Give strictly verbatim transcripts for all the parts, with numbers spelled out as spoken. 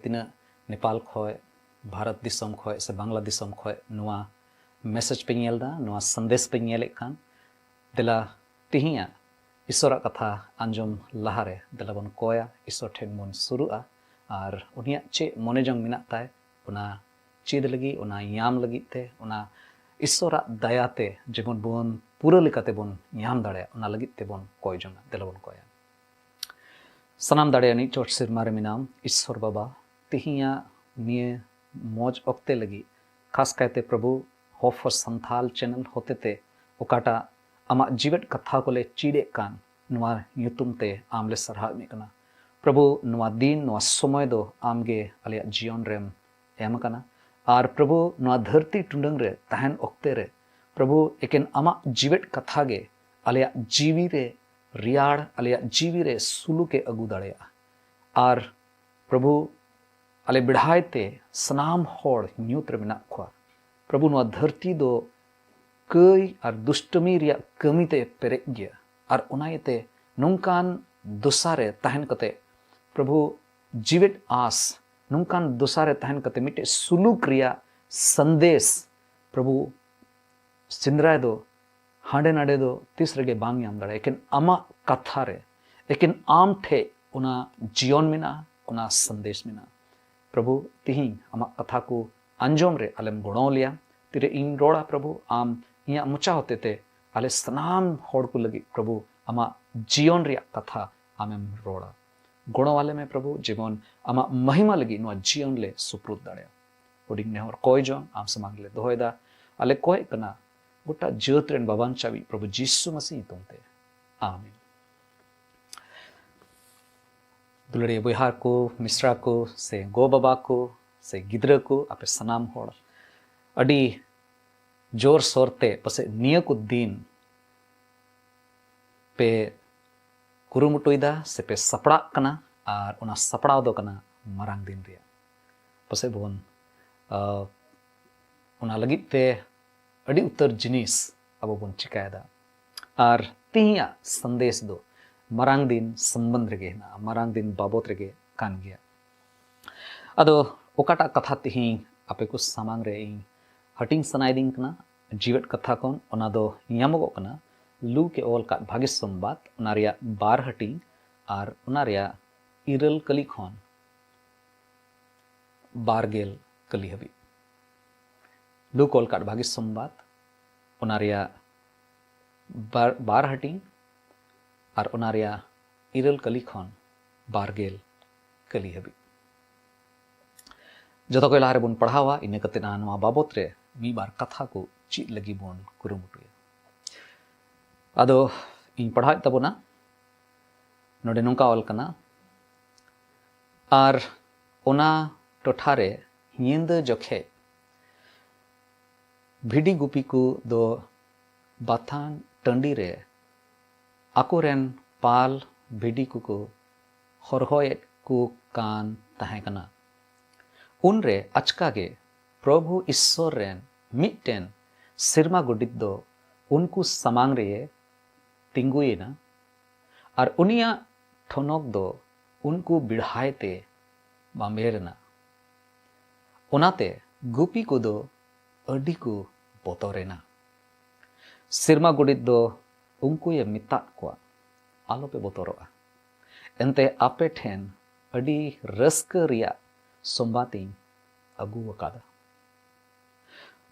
ᱛᱤᱱᱟᱹᱜ ᱱᱮᱯᱟᱞ ᱠᱷᱚᱡ, ᱵᱷᱟᱨᱚᱛ ᱫᱤᱥᱚᱢ ᱠᱷᱚᱡ ᱥᱮ ᱵᱟᱝᱞᱟ ᱫᱤᱥᱚᱢ ᱠᱷᱚᱡ ᱱᱚᱣᱟ ᱢᱮᱥᱮᱡᱽ ᱯᱮ ᱧᱮᱞ ᱮᱫᱟ, ᱱᱚᱣᱟ ᱥᱟᱸᱫᱮᱥ ᱯᱮ ᱧᱮᱞᱮᱫ ᱠᱟᱱ, ᱫᱮᱞᱟ ᱛᱤᱦᱤᱧᱟᱜ ᱤᱥᱚᱨᱟᱜ ᱠᱟᱛᱷᱟ ᱟᱸᱡᱚᱢ ᱞᱟᱦᱟᱨᱮ ᱫᱮᱞᱟ ᱵᱚᱱ ᱠᱚᱭᱟ, ᱤᱥᱚᱨ ᱴᱷᱮᱱ ᱵᱚᱱ ᱥᱩᱨᱩᱜᱼᱟ ᱟᱨ ᱩᱱᱤᱭᱟᱜ ᱪᱮᱫ ᱢᱚᱱᱮ ᱡᱚᱝ ᱢᱮᱱᱟᱜ ᱛᱟᱭ, ᱚᱱᱟ ᱪᱮᱫ ᱞᱟᱹᱜᱤᱫ, ᱚᱱᱟ ᱧᱟᱢ ᱞᱟᱹᱜᱤᱫ ᱛᱮ, ᱚᱱᱟ ᱤᱥᱚᱨᱟᱜ ᱫᱟᱭᱟᱛᱮ ᱡᱮᱢᱚᱱ ᱵᱚᱱ ᱯᱩᱨᱟᱹ ᱞᱮᱠᱟᱛᱮ ᱵᱚᱱ ᱧᱟᱢ ᱫᱟᱲᱮᱭᱟᱜ, ᱚᱱᱟ ᱞᱟᱹᱜᱤᱫ ᱛᱮᱵᱚᱱ ᱠᱚᱭ ᱡᱚᱝᱟ᱾ ᱫᱮᱞᱟ ᱵᱚᱱ ᱠᱚᱭᱟ᱾ ᱥᱟᱱᱟᱢ ᱫᱟᱲᱮᱭᱟᱱᱤᱡ ᱪᱚᱴ ᱥᱮᱨᱢᱟ ᱨᱮ ᱢᱮᱱᱟᱢ ᱤᱥᱚᱨ ᱵᱟᱵᱟ, ᱛᱤᱦᱤᱧᱟᱜ ᱱᱤᱭᱟᱹ ᱢᱚᱡᱽ ᱚᱠᱛᱮ ᱞᱟᱹᱜᱤᱫ, ᱠᱷᱟᱥ ᱠᱟᱭᱛᱮ ᱯᱨᱚᱵᱷᱩ, Hope for Santhal channel ᱦᱚᱛᱮᱛᱮ ᱚᱠᱟᱴᱟᱜ ᱟᱢᱟᱜ ᱡᱤᱣᱮᱫ ᱠᱟᱛᱷᱟ ᱠᱚᱞᱮ ᱪᱮᱫ ᱮᱫ ᱠᱟᱱ, ᱱᱚᱣᱟ ᱧᱩᱛᱩᱢ ᱛᱮ ᱟᱢ ᱞᱮ ᱥᱟᱨᱦᱟᱣ ᱮᱫ ᱢᱮ ᱠᱟᱱᱟ᱾ ᱯᱨᱚᱵᱷᱩ, ᱱᱚᱣᱟ ᱫᱤᱱ, ᱱᱚᱣᱟ ᱥᱚᱢᱚᱭ ᱫᱚ ᱟᱢ ᱜᱮ ᱟᱞᱮᱭᱟᱜ ᱡᱤᱭᱚᱱ ᱨᱮᱢ ᱮᱢ ᱟᱠᱟᱱᱟ᱾ ᱟᱨ ᱯᱨᱚᱵᱷᱩ, ᱱᱚᱣᱟ ᱫᱷᱟᱹᱨᱛᱤ ᱴᱩᱰᱟᱹᱝ ᱨᱮ ᱛᱟᱦᱮᱱ ᱚᱠᱛᱮ ᱨᱮ ᱯᱨᱚᱵᱷᱩ, ᱮᱠᱮᱱ ᱟᱢᱟᱜ ᱡᱤᱣᱮᱫ ᱠᱟᱛᱷᱟ ᱜᱮ ᱟᱞᱮᱭᱟᱜ ᱡᱤᱣᱤ ᱨᱮ ᱨᱮᱭᱟᱲ, ᱟᱞᱮᱭᱟᱜ ᱡᱤᱣᱤ ᱨᱮ ᱥᱩᱞᱩᱠ ᱮ ᱟᱹᱜᱩ ᱫᱟᱲᱮᱭᱟᱜᱼᱟ᱾ ᱟᱨ ᱯᱨᱚᱵᱷᱩ, ᱟᱞᱮ ᱵᱮᱲᱦᱟᱭ ᱛᱮ ᱥᱟᱱᱟᱢ ᱦᱚᱲ ᱧᱩᱛ ᱨᱮ ᱢᱮᱱᱟᱜ ᱠᱚᱣᱟ᱾ ᱯᱨᱚᱵᱷᱩ, ᱱᱚᱣᱟ ᱫᱷᱟᱹᱨᱛᱤ ᱫᱚ ᱠᱟᱹᱭ ᱟᱨ ᱫᱩᱥᱴᱟᱹᱢᱤ ᱨᱮᱭᱟᱜ ᱠᱟᱹᱢᱤ ᱛᱮ ᱯᱮᱨᱮᱡ ᱜᱮᱭᱟ᱾ ᱟᱨ ᱚᱱᱟ ᱤᱭᱟᱹᱛᱮ ᱱᱚᱝᱠᱟᱱ ᱫᱚᱥᱟ ᱨᱮ ᱛᱟᱦᱮᱱ ᱠᱟᱛᱮ, ᱯᱨᱚᱵᱷᱩ, ᱡᱤᱣᱮᱫ ᱟᱸᱥ, ᱱᱚᱝᱠᱟᱱ ᱫᱚᱥᱟ ᱨᱮ ᱛᱟᱦᱮᱱ ᱠᱟᱛᱮ ᱢᱤᱫᱴᱮᱡ ᱥᱩᱞᱩᱠ ᱨᱮᱭᱟᱜ ᱥᱟᱸᱫᱮᱥ, ᱯᱨᱚᱵᱷᱩ, ᱥᱮᱸᱫᱽᱨᱟᱭ ᱫᱚ ᱦᱟᱸᱰᱮ ᱱᱟᱰᱮ ᱫᱚ ᱛᱤᱥ ᱨᱮᱜᱮ ᱵᱟᱝ ᱧᱟᱢ ᱫᱟᱲᱮᱭᱟᱜᱼᱟ᱾ ᱮᱠᱮᱱ ᱟᱢᱟᱜ ᱠᱟᱛᱷᱟ ᱨᱮ, ᱮᱠᱮᱱ ᱟᱢ ᱴᱷᱮᱡ ᱚᱱᱟ ᱡᱤᱭᱚᱱ ᱢᱮᱱᱟᱜᱼᱟ, ᱚᱱᱟ ᱥᱟᱸᱫᱮᱥ ᱢᱮᱱᱟᱜᱼᱟ᱾ ᱯᱨᱚᱵᱷᱩ, ᱛᱤᱦᱤᱧ ᱟᱢᱟᱜ ᱠᱟᱛᱷᱟ ᱠᱚ ᱟᱸᱡᱚᱢ ᱨᱮ ᱟᱞᱮᱢ ᱜᱚᱲᱚ ᱞᱮᱭᱟ᱾ ᱛᱤᱨᱮ ᱤᱧ ᱨᱚᱲᱟ, ᱯᱨᱚᱵᱷᱩ, ᱟᱢ ᱤᱧᱟᱹᱜ ᱢᱚᱪᱟ ᱦᱚᱛᱮᱛᱮ ᱟᱞᱮ ᱥᱟᱱᱟᱢ ᱦᱚᱲ ᱠᱚ ᱞᱟᱹᱜᱤᱫ, ᱯᱨᱚᱵᱷᱩ, ᱟᱢᱟᱜ ᱡᱤᱭᱚᱱ ᱨᱮᱭᱟᱜ ᱠᱟᱛᱷᱟ ᱟᱢᱮᱢ ᱨᱚᱲᱟ᱾ ᱜᱚᱲᱚ ᱟᱞᱮ ᱢᱮ, ᱯᱨᱚᱵᱷᱩ, ᱡᱮᱢᱚᱱ ᱟᱢᱟᱜ ᱢᱚᱦᱤᱢᱟ ᱞᱟᱹᱜᱤᱫ ᱱᱚᱣᱟ ᱡᱤᱭᱚᱱ ᱞᱮ ᱥᱩᱯᱨᱩᱫ ᱫᱟᱲᱮᱭᱟᱜ᱾ ᱦᱩᱰᱤᱧ ᱱᱮᱦᱚᱨ ᱠᱚᱭ ᱡᱚᱝ ᱟᱢ ᱥᱟᱢᱟᱝ ᱞᱮ ᱫᱚᱦᱚᱭᱮᱫᱟ᱾ ᱟᱞᱮ ᱠᱚᱭᱮᱜ ᱠᱟᱱᱟ ᱜᱚᱴᱟ ᱡᱟᱹᱛ ᱨᱮᱱ ᱵᱟᱵᱟᱱ ᱪᱟᱵᱤᱡ, ᱯᱨᱚᱵᱷᱩ ᱡᱤᱥᱩ ᱢᱟᱥᱤ ᱧᱩᱛᱩᱢ ᱛᱮ, ᱟᱢᱮᱱ᱾ ᱫᱩᱞᱟᱹᱲᱤᱭᱟᱹ ᱵᱚᱭᱦᱟ ᱠᱚ, ᱢᱤᱥᱨᱟ ᱠᱚ, ᱥᱮ ᱜᱚ ᱵᱟᱵᱟ ᱠᱚ, ᱥᱮ ᱜᱤᱫᱽᱨᱟᱹ ᱠᱚ, ᱟᱯᱮ ᱥᱟᱱᱟᱢ ᱦᱚᱲ ᱟᱹᱰᱤ ᱡᱳᱨ ᱥᱳᱨ ᱛᱮ ᱯᱟᱥᱮᱡ ᱱᱤᱭᱟᱹ ᱠᱚ ᱫᱤᱱ ᱯᱮ ᱠᱩᱨᱩᱢᱩᱴᱩᱭᱮᱫᱟ ᱥᱮ ᱯᱮ ᱥᱟᱯᱲᱟᱜ ᱠᱟᱱᱟ, ᱟᱨ ᱚᱱᱟ ᱥᱟᱯᱲᱟᱣ ᱫᱚ ᱠᱟᱱᱟ ᱢᱟᱨᱟᱝ ᱫᱤᱱ ᱨᱮᱭᱟᱜ᱾ ᱯᱟᱥᱮᱡ ᱵᱚᱱ, ᱟᱸ, ᱚᱱᱟ ᱞᱟᱹᱜᱤᱫ ᱛᱮ ᱟᱹᱰᱤ ᱩᱛᱟᱹᱨ ᱡᱤᱱᱤᱥ ᱟᱵᱚ ᱵᱚᱱ ᱪᱤᱠᱟᱭᱮᱫᱟ᱾ ᱟᱨ ᱛᱤᱦᱤᱧᱟᱜ ᱥᱟᱸᱫᱮᱥ ᱫᱚ ᱢᱟᱨᱟᱝ ᱫᱤᱱ ᱥᱚᱢᱵᱚᱱᱫᱷ ᱨᱮᱜᱮ ᱦᱮᱱᱟᱜᱼᱟ, ᱢᱟᱨᱟᱝ ᱫᱤᱱ ᱵᱟᱵᱚᱛ ᱨᱮᱜᱮ ᱠᱟᱱ ᱜᱮᱭᱟ᱾ ᱟᱫᱚ ᱚᱠᱟᱴᱟᱜ ᱠᱟᱛᱷᱟ ᱛᱮᱦᱮᱧ ᱟᱯᱮ ᱠᱚ ᱥᱟᱢᱟᱝ ᱨᱮ ᱤᱧ ᱦᱟᱹᱴᱤᱧ ᱥᱟᱱᱟᱭᱮᱫᱤᱧ ᱠᱟᱱᱟ, ᱡᱤᱣᱮᱫ ᱠᱟᱛᱷᱟ ᱠᱷᱚᱱ, ᱚᱱᱟ ᱫᱚ ᱧᱟᱢᱚᱜᱚᱜ ᱠᱟᱱᱟ ᱞᱩᱠ ᱮ ᱚᱞ ᱠᱟᱫ ᱵᱷᱟᱜᱮ ᱥᱚᱢᱵᱟᱫ, ᱚᱱᱟ ᱨᱮᱭᱟᱜ ᱵᱟᱨ ᱦᱟᱹᱴᱤᱧ ᱟᱨ ᱚᱱᱟ ᱨᱮᱭᱟᱜ ᱤᱨᱟᱹᱞ ᱠᱟᱹᱞᱤ ᱠᱷᱚᱱ ᱵᱟᱨ ᱜᱮᱞ ᱠᱟᱹᱞᱤ ᱦᱟᱹᱵᱤᱡ᱾ ᱞᱩᱠ ᱚᱞ ᱠᱟᱫ ᱵᱷᱟᱜᱮ ᱥᱚᱢᱵᱟᱫ, ᱚᱱᱟ ᱨᱮᱭᱟᱜ ᱵᱟᱨ, ᱵᱟᱨ ᱦᱟᱹᱴᱤᱧ ᱟᱨ ᱚᱱᱟ ᱨᱮᱭᱟᱜ ᱤᱨᱟᱹᱞ ᱠᱟᱹᱞᱤ ᱠᱷᱚᱱ ᱵᱟᱨ ᱜᱮᱞ ᱠᱟᱹᱞᱤ ᱦᱟᱹᱵᱤᱡ᱾ ᱡᱚᱛᱚ ᱠᱷᱚᱱ ᱞᱟᱦᱟ ᱨᱮᱵᱚᱱ ᱯᱟᱲᱦᱟᱣᱟ, ᱤᱱᱟᱹ ᱠᱟᱛᱮ ᱱᱚᱣᱟ ᱵᱟᱵᱚᱛ ᱨᱮ ᱢᱤᱫ ᱵᱟᱨ ᱠᱟᱛᱷᱟ ᱠᱚ ᱪᱮᱫ ᱞᱟᱹᱜᱤᱫ ᱵᱚᱱ ᱠᱩᱨᱩᱢᱩᱴᱩᱭᱟ᱾ ᱟᱫᱚ ᱤᱧ ᱯᱟᱲᱦᱟᱣᱮᱫ ᱛᱟᱵᱚᱱᱟ ᱱᱚᱰᱮ ᱱᱚᱝᱠᱟ ᱚᱞ ᱠᱟᱱᱟ, ᱟᱨ ᱚᱱᱟ ᱴᱚᱴᱷᱟ ᱨᱮ ᱧᱤᱫᱟᱹ ᱡᱚᱠᱷᱮᱡ ᱵᱷᱤᱰᱤ ᱜᱩᱯᱤ ᱠᱚ ᱫᱚ ᱵᱟᱛᱷᱟᱱ ᱴᱟᱺᱰᱤ ᱨᱮ ᱟᱠᱚᱨᱮᱱ ᱯᱟᱞ ᱵᱷᱤᱰᱤ ᱠᱚᱠᱚ ᱦᱚᱨᱦᱚᱭᱮᱫ ᱠᱚ ᱠᱟᱱ ᱛᱟᱦᱮᱸ ᱠᱟᱱᱟ᱾ ᱩᱱᱨᱮ ᱟᱪᱠᱟ ᱜᱮ ᱯᱨᱚᱵᱷᱩ ᱤᱥᱥᱚᱨ ᱨᱮᱱ ᱢᱤᱫᱴᱮᱱ ᱥᱮᱨᱢᱟ ᱜᱚᱰᱤᱛ ᱫᱚ ᱩᱱᱠᱩ ᱥᱟᱢᱟᱝ ᱨᱮᱭᱮ ᱛᱤᱸᱜᱩᱭᱮᱱᱟ, ᱟᱨ ᱩᱱᱤᱭᱟᱜ ᱴᱷᱚᱱᱚᱠ ᱫᱚ ᱩᱱᱠᱩ ᱵᱮᱲᱦᱟᱭ ᱛᱮ ᱵᱟᱢᱵᱮᱨ ᱮᱱᱟ᱾ ᱚᱱᱟᱛᱮ ᱜᱩᱯᱤ ᱠᱚᱫᱚ ᱟᱹᱰᱤ ᱠᱚ ᱵᱚᱛᱚᱨᱮᱱᱟ᱾ ᱥᱮᱨᱢᱟ ᱜᱚᱰᱮᱛ ᱫᱚ ᱩᱱᱠᱩᱭᱮ ᱢᱮᱛᱟᱫ ᱠᱚᱣᱟ, "ᱟᱞᱚᱯᱮ ᱵᱚᱛᱚᱨᱚᱜᱼᱟ᱾ ᱮᱱᱛᱮ ᱟᱯᱮ ᱴᱷᱮᱱ ᱟᱹᱰᱤ ᱨᱟᱹᱥᱠᱟᱹ ᱨᱮᱭᱟᱜ ᱥᱚᱢᱵᱟᱫ ᱤᱧ ᱟᱹᱜᱩ ᱟᱠᱟᱫᱟ᱾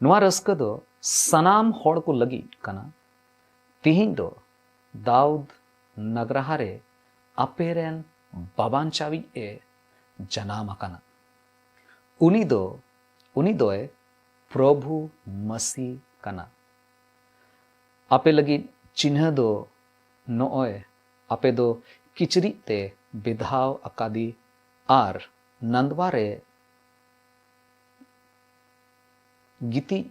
ᱱᱚᱣᱟ ᱨᱟᱹᱥᱠᱟᱹ ᱫᱚ ᱥᱟᱱᱟᱢ ᱦᱚᱲ ᱠᱚ ᱞᱟᱹᱜᱤᱫ ᱠᱟᱱᱟ᱾ ᱛᱤᱦᱤᱧ ᱫᱚ ᱫᱟᱣᱩᱫ ᱱᱟᱜᱽᱨᱟᱦᱟ ᱨᱮ ᱟᱯᱮ ᱨᱮᱱ ᱵᱟᱵᱟᱧᱪᱟᱣᱤᱡ ᱮ ᱡᱟᱱᱟᱢ ᱟᱠᱟᱱᱟ᱾ ᱩᱱᱤ ᱫᱚ, ᱩᱱᱤ ᱫᱚᱭ ᱯᱨᱚᱵᱷᱩ ᱢᱟᱹᱥᱤ ᱠᱟᱱᱟ᱾ ᱟᱯᱮ ᱞᱟᱹᱜᱤᱫ ᱪᱤᱱᱦᱟᱹ ᱫᱚ ᱱᱚᱜᱼᱚᱭ, ᱟᱯᱮ ᱫᱚ ᱠᱤᱪᱨᱤᱡ ᱛᱮ ᱵᱮᱫᱷᱟᱣ ᱟᱠᱟᱫᱤ ᱟᱨ ᱱᱟᱱᱫᱣᱟ ᱨᱮ ᱜᱤᱛᱤᱡ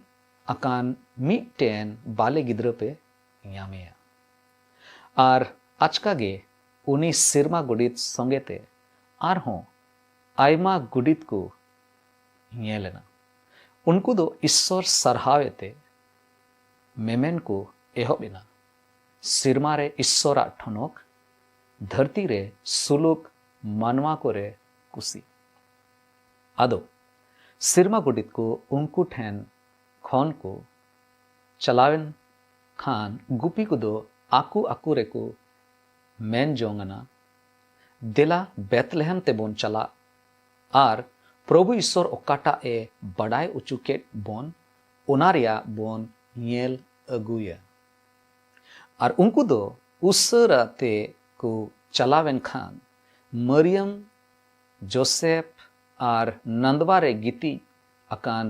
ᱟᱠᱟᱱ ᱢᱤᱫᱴᱮᱱ ᱵᱟᱞᱮ ᱜᱤᱫᱽᱨᱟᱹ ᱯᱮ ᱧᱟᱢᱮᱭᱟ᱾" ᱟᱨ ᱟᱪᱠᱟ ᱜᱮ ᱩᱱᱤ ᱥᱮᱨᱢᱟ ᱜᱚᱰᱮᱛ ᱥᱚᱸᱜᱮ ᱛᱮ ᱟᱨᱦᱚᱸ ᱟᱭᱢᱟ ᱜᱚᱰᱮᱛ ᱠᱚ ᱧᱮᱞ ᱮᱱᱟ᱾ ᱩᱱᱠᱩ ᱫᱚ ᱤᱥᱥᱚᱨ ᱥᱟᱨᱦᱟᱣ ᱮᱛᱮ ᱢᱮᱢᱮᱱ ᱠᱚ ᱮᱦᱚᱵ ᱮᱱᱟ, "ᱥᱮᱨᱢᱟ ᱨᱮ ᱤᱥᱥᱚᱨᱟᱜ ᱴᱷᱚᱱᱚᱠ, ᱫᱷᱟᱹᱨᱛᱤ ᱨᱮ ᱥᱩᱞᱩᱠ ᱢᱟᱱᱣᱟ ᱠᱚᱨᱮ ᱠᱩᱥᱤ᱾" ᱟᱫᱚ ᱥᱮᱨᱢᱟ ᱜᱚᱰᱮᱛ ᱠᱚ ᱩᱱᱠᱩ ᱴᱷᱮᱱ ᱠᱷᱚᱱ ᱠᱚ ᱪᱟᱞᱟᱣᱮᱱ ᱠᱷᱟᱱ, ᱜᱩᱯᱤ ᱠᱚᱫᱚ ᱟᱠᱚ ᱟᱠᱚ ᱨᱮᱠᱚ ᱢᱮᱱ ᱡᱚᱝ ᱟᱱᱟ, "ᱫᱮᱞᱟ, ᱵᱮᱛᱞᱮᱦᱮᱢ ᱛᱮᱵᱚᱱ ᱪᱟᱞᱟᱜ ᱟᱨ ᱯᱨᱚᱵᱷᱩ ᱤᱥᱚᱨ ᱚᱠᱟᱴᱟᱜ ᱮ ᱵᱟᱰᱟᱭ ᱚᱪᱚ ᱠᱮᱫ ᱵᱚᱱ, ᱚᱱᱟ ᱨᱮᱭᱟᱜ ᱵᱚᱱ ᱧᱮᱞ ᱟᱹᱜᱩᱭᱟ᱾" ᱟᱨ ᱩᱱᱠᱩ ᱫᱚ ᱩᱥᱟᱹᱨᱟ ᱛᱮ ᱠᱚ ᱪᱟᱞᱟᱣᱮᱱ ᱠᱷᱟᱱ, ᱢᱟᱨᱤᱭᱟᱢ, ᱡᱳᱥᱮᱯ ᱟᱨ ᱱᱟᱱᱫᱣᱟ ᱨᱮ ᱜᱤᱛᱤᱡ ᱟᱠᱟᱱ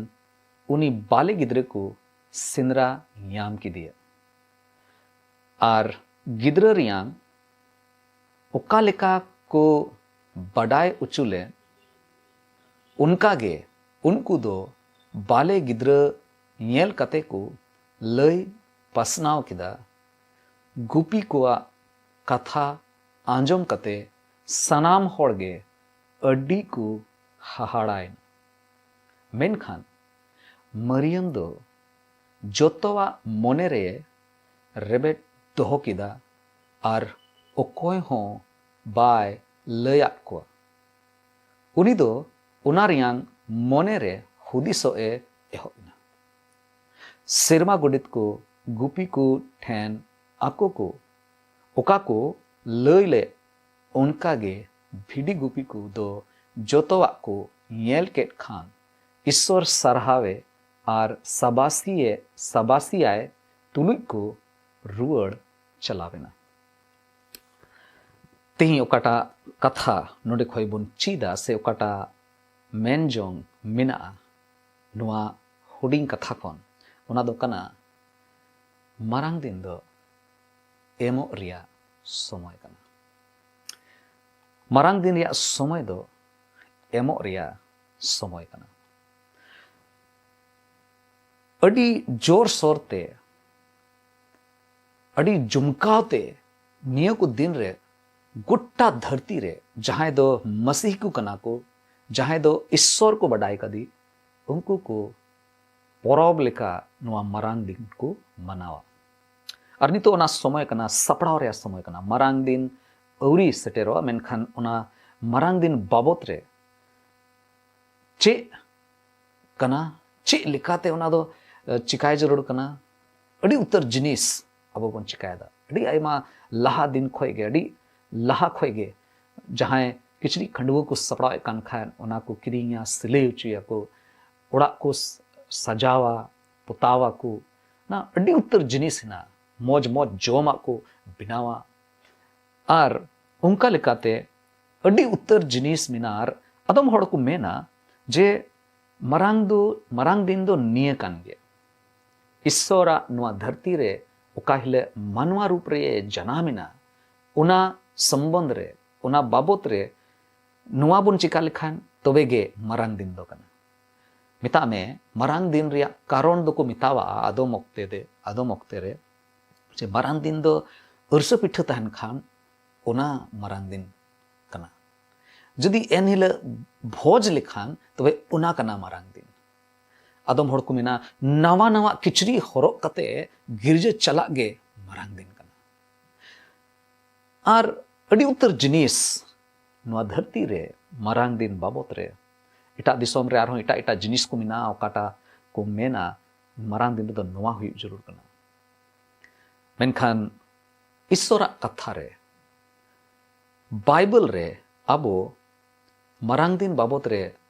ᱩᱱᱤ ᱵᱟᱞᱮ ᱜᱤᱫᱽᱨᱟᱹ ᱠᱚ ᱥᱮᱸᱫᱽᱨᱟ ᱧᱟᱢ ᱠᱮᱫᱮᱭᱟ᱾ ᱟᱨ ᱜᱤᱫᱽᱨᱟᱹ ᱨᱮᱭᱟᱝ ᱚᱠᱟ ᱞᱮᱠᱟ ᱠᱚ ᱵᱟᱰᱟᱭ ᱚᱪᱚ ᱞᱮ, ᱚᱱᱠᱟ ᱜᱮ ᱩᱱᱠᱩ ᱫᱚ ᱵᱟᱞᱮ ᱜᱤᱫᱽᱨᱟᱹ ᱧᱮᱞ ᱠᱟᱛᱮ ᱠᱚ ᱞᱟᱹᱭ ᱯᱟᱥᱱᱟᱣ ᱠᱮᱫᱟ᱾ ᱜᱩᱯᱤ ᱠᱚᱣᱟᱜ ᱠᱟᱛᱷᱟ ᱟᱸᱡᱚᱢ ᱠᱟᱛᱮ ᱥᱟᱱᱟᱢ ᱦᱚᱲ ᱜᱮ ᱟᱹᱰᱤ ᱠᱚ ᱦᱟᱦᱟᱲᱟᱭᱮᱱᱟ᱾ ᱢᱮᱱᱠᱷᱟᱱ ᱢᱟᱨᱤᱭᱟᱢ ᱫᱚ ᱡᱚᱛᱚᱣᱟᱜ ᱢᱚᱱᱮ ᱨᱮ ᱨᱮᱵᱮᱫ ᱫᱚᱦᱚ ᱠᱮᱫᱟ ᱟᱨ ᱚᱠᱚᱭ ᱦᱚᱸ ᱵᱟᱭ ᱞᱟᱹᱭᱟᱫ ᱠᱚᱣᱟ᱾ ᱩᱱᱤ ᱫᱚ ᱚᱱᱟ ᱨᱮᱭᱟᱝ ᱢᱚᱱᱮ ᱨᱮ ᱦᱩᱫᱤᱥᱚᱜ ᱮ ᱮᱦᱚᱵ ᱮᱱᱟ᱾ ᱥᱮᱨᱢᱟ ᱜᱚᱰᱮᱛ ᱠᱚ ᱜᱩᱯᱤ ᱠᱚ ᱴᱷᱮᱱ ᱟᱠᱚ ᱠᱚ ᱚᱠᱟ ᱠᱚ ᱞᱟᱹᱭ ᱞᱮᱫ, ᱚᱱᱠᱟ ᱜᱮ ᱵᱷᱤᱰᱤ ᱜᱩᱯᱤ ᱠᱚ ᱫᱚ ᱡᱚᱛᱚᱣᱟᱜ ᱠᱚ ᱧᱮᱞ ᱠᱮᱫ ᱠᱷᱟᱱ, ᱤᱥᱥᱚᱨ ᱥᱟᱨᱦᱟᱣᱮ ᱟᱨ ᱥᱟᱵᱟᱥᱤᱭᱮ, ᱥᱟᱵᱟᱥᱤᱭᱟᱭ ᱛᱩᱞᱩᱡ ᱠᱚ ᱨᱩᱣᱟᱹᱲ ᱪᱟᱞᱟᱣ ᱮᱱᱟ᱾ ᱛᱮᱦᱮᱧ ᱚᱠᱟᱴᱟᱜ ᱠᱟᱛᱷᱟ ᱱᱚᱰᱮ ᱠᱷᱚᱱ ᱵᱚᱱ ᱪᱮᱫᱟ ᱥᱮ ᱚᱠᱟᱴᱟᱜ ᱢᱮᱱ ᱡᱚᱝ ᱢᱮᱱᱟᱜᱼᱟ ᱱᱚᱣᱟ ᱦᱩᱰᱤᱧ ᱠᱟᱛᱷᱟ ᱠᱷᱚᱱ, ᱚᱱᱟ ᱫᱚ ᱠᱟᱱᱟ ᱢᱟᱨᱟᱝ ᱫᱤᱱ ᱫᱚ ᱮᱢᱚᱜ ᱨᱮᱭᱟᱜ ᱥᱚᱢᱚᱭ ᱠᱟᱱᱟ᱾ ᱢᱟᱨᱟᱝ ᱫᱤᱱ ᱨᱮᱭᱟᱜ ᱥᱚᱢᱚᱭ ᱫᱚ ᱮᱢᱚᱜ ᱨᱮᱭᱟᱜ ᱥᱚᱢᱚᱭ ᱠᱟᱱᱟ᱾ ᱟᱹᱰᱤ ᱡᱳᱨ ᱥᱳᱨ ᱛᱮ, ᱟᱹᱰᱤ ᱡᱚᱢᱠᱟᱣ ᱛᱮ ᱱᱤᱭᱟᱹ ᱠᱚ ᱫᱤᱱ ᱨᱮ ᱜᱚᱴᱟ ᱫᱷᱟᱹᱨᱛᱤ ᱨᱮ ᱡᱟᱦᱟᱸᱭ ᱫᱚ ᱢᱟᱹᱥᱤᱦᱤ ᱠᱚ ᱠᱟᱱᱟ ᱠᱚ, ᱡᱟᱦᱟᱸᱭ ᱫᱚ ᱤᱥᱥᱚᱨ ᱠᱚ ᱵᱟᱰᱟᱭ ᱠᱟᱫᱮ, ᱩᱱᱠᱩ ᱠᱚ ᱯᱚᱨᱚᱵᱽ ᱞᱮᱠᱟ ᱱᱚᱣᱟ ᱢᱟᱨᱟᱝ ᱫᱤᱱ ᱠᱚ ᱢᱟᱱᱟᱣᱟ᱾ ᱟᱨ ᱱᱤᱛᱚᱜ ᱚᱱᱟ ᱥᱚᱢᱚᱭ ᱠᱟᱱᱟ, ᱥᱟᱯᱲᱟᱣ ᱨᱮᱭᱟᱜ ᱥᱚᱢᱚᱭ ᱠᱟᱱᱟ᱾ ᱢᱟᱨᱟᱝ ᱫᱤᱱ ᱟᱹᱣᱨᱤ ᱥᱮᱴᱮᱨᱚᱜᱼᱟ, ᱢᱮᱱᱠᱷᱟᱱ ᱚᱱᱟ ᱢᱟᱨᱟᱝ ᱫᱤᱱ ᱵᱟᱵᱚᱛ ᱨᱮ ᱪᱮᱫ ᱠᱟᱱᱟ, ᱪᱮᱫ ᱞᱮᱠᱟᱛᱮ ᱚᱱᱟ ᱫᱚ ᱪᱤᱠᱟᱭ ᱡᱟᱹᱨᱩᱲ ᱠᱟᱱᱟ᱾ ᱟᱹᱰᱤ ᱩᱛᱟᱹᱨ ᱡᱤᱱᱤᱥ ᱟᱵᱚ ᱵᱚᱱ ᱪᱤᱠᱟᱭᱮᱫᱟ᱾ ᱟᱹᱰᱤ ᱟᱭᱢᱟ ᱞᱟᱦᱟ ᱫᱤᱱ ᱠᱷᱚᱱ ᱜᱮ, ᱟᱹᱰᱤ ᱞᱟᱦᱟ ᱠᱷᱚᱱ ᱜᱮ ᱡᱟᱦᱟᱸᱭ ᱠᱤᱪᱨᱤᱡ ᱠᱷᱟᱹᱰᱩᱣᱟᱹ ᱠᱚ ᱥᱟᱯᱲᱟᱣᱮᱫ ᱠᱟᱱ ᱠᱷᱟᱱ, ᱚᱱᱟ ᱠᱚ ᱠᱤᱨᱤᱧᱟ, ᱥᱤᱞᱟᱹᱭ ᱦᱚᱪᱚᱭᱟᱠᱚ, ᱚᱲᱟᱜ ᱠᱚ ᱥᱟᱡᱟᱣᱟ, ᱯᱚᱛᱟᱣᱟᱠᱚ, ᱚᱱᱟ ᱟᱹᱰᱤ ᱩᱛᱟᱹᱨ ᱡᱤᱱᱤᱥ ᱦᱮᱱᱟᱜᱼᱟ᱾ ᱢᱚᱡᱽ ᱢᱚᱡᱽ ᱡᱚᱢᱟᱜ ᱠᱚ ᱵᱮᱱᱟᱣᱟ᱾ ᱟᱨ ᱚᱱᱠᱟ ᱞᱮᱠᱟᱛᱮ ᱟᱹᱰᱤ ᱩᱛᱟᱹᱨ ᱡᱤᱱᱤᱥ ᱢᱮᱱᱟᱜᱼᱟ᱾ ᱟᱨ ᱟᱫᱚᱢ ᱦᱚᱲ ᱠᱚ ᱢᱮᱱᱟ ᱡᱮ ᱢᱟᱨᱟᱝ ᱫᱚ, ᱢᱟᱨᱟᱝ ᱫᱤᱱ ᱫᱚ ᱱᱤᱭᱟᱹ ᱠᱟᱱ ᱜᱮᱭᱟ, ᱤᱥᱥᱚᱨᱟᱜ ᱱᱚᱣᱟ ᱫᱷᱟᱹᱨᱛᱤ ᱨᱮ ᱚᱠᱟ ᱦᱤᱞᱳᱜ ᱢᱟᱱᱣᱟ ᱨᱩᱯ ᱨᱮ ᱡᱟᱱᱟᱢ ᱮᱱᱟ, ᱚᱱᱟ ᱥᱚᱢᱵᱚᱱᱫᱷ ᱨᱮ, ᱚᱱᱟ ᱵᱟᱵᱚᱛ ᱨᱮ ᱱᱚᱣᱟ ᱵᱚᱱ ᱪᱤᱠᱟ ᱞᱮᱠᱷᱟᱱ ᱛᱚᱵᱮ ᱜᱮ ᱢᱟᱨᱟᱝ ᱫᱤᱱ ᱫᱚ ᱠᱟᱱᱟ᱾ ᱢᱮᱛᱟᱜ ᱢᱮ, ᱢᱟᱨᱟᱝ ᱫᱤᱱ ᱨᱮᱭᱟᱜ ᱠᱟᱨᱚᱱ ᱫᱚᱠᱚ ᱢᱮᱛᱟᱣᱟᱜᱼᱟ ᱟᱫᱚᱢ ᱚᱠᱛᱮ ᱫᱮ, ᱟᱫᱚᱢ ᱚᱠᱛᱮ ᱨᱮ ᱡᱮ ᱢᱟᱨᱟᱝ ᱫᱤᱱ ᱫᱚ ᱟᱹᱨᱥᱟᱹ ᱯᱤᱴᱷᱟᱹ ᱛᱟᱦᱮᱱ ᱠᱷᱟᱱ ᱚᱱᱟ ᱢᱟᱨᱟᱝ ᱫᱤᱱ ᱠᱟᱱᱟ᱾ ᱡᱩᱫᱤ ᱮᱱ ᱦᱤᱞᱳᱜ ᱵᱷᱚᱡᱽ ᱞᱮᱠᱷᱟᱱ ᱛᱚᱵᱮ ᱚᱱᱟ ᱠᱟᱱᱟ ᱢᱟᱨᱟᱝ ᱫᱤᱱ᱾ ᱟᱫᱚᱢ ᱦᱚᱲ ᱠᱚ ᱢᱮᱱᱟ ᱱᱟᱣᱟ ᱱᱟᱣᱟ ᱠᱤᱪᱨᱤᱡ ᱦᱚᱨᱚᱜ ᱠᱟᱛᱮ ᱜᱤᱨᱡᱟᱹ ᱪᱟᱞᱟᱜ ᱜᱮ ᱢᱟᱨᱟᱝ ᱫᱤᱱ ᱠᱟᱱᱟ᱾ ᱟᱨ ᱟᱹᱰᱤ ᱩᱛᱟᱹᱨ ᱡᱤᱱᱤᱥ ᱱᱚᱣᱟ ᱫᱷᱟᱹᱨᱛᱤ ᱨᱮ ᱢᱟᱨᱟᱝ ᱫᱤᱱ ᱵᱟᱵᱚᱛ ᱨᱮ ᱮᱴᱟᱜ ᱫᱤᱥᱚᱢ ᱨᱮ ᱟᱨᱦᱚᱸ ᱮᱴᱟᱜ ᱮᱴᱟᱜ ᱡᱤᱱᱤᱥ ᱠᱚ ᱢᱮᱱᱟᱜᱼᱟ, ᱚᱠᱟᱴᱟᱜ ᱠᱚ ᱢᱮᱱᱟ ᱢᱟᱨᱟᱝ ᱫᱤᱱ ᱨᱮᱫᱚ ᱱᱚᱣᱟ ᱦᱩᱭᱩᱜ ᱡᱟᱹᱨᱩᱲ ᱠᱟᱱᱟ᱾ ᱢᱮᱱᱠᱷᱟᱱ ᱤᱥᱥᱚᱨᱟᱜ ᱠᱟᱛᱷᱟ ᱨᱮ, ᱵᱟᱭᱵᱮᱞ ᱨᱮ ᱟᱵᱚ ᱢᱟᱨᱟᱝ ᱫᱤᱱ ᱵᱟᱵᱚᱛ ᱨᱮ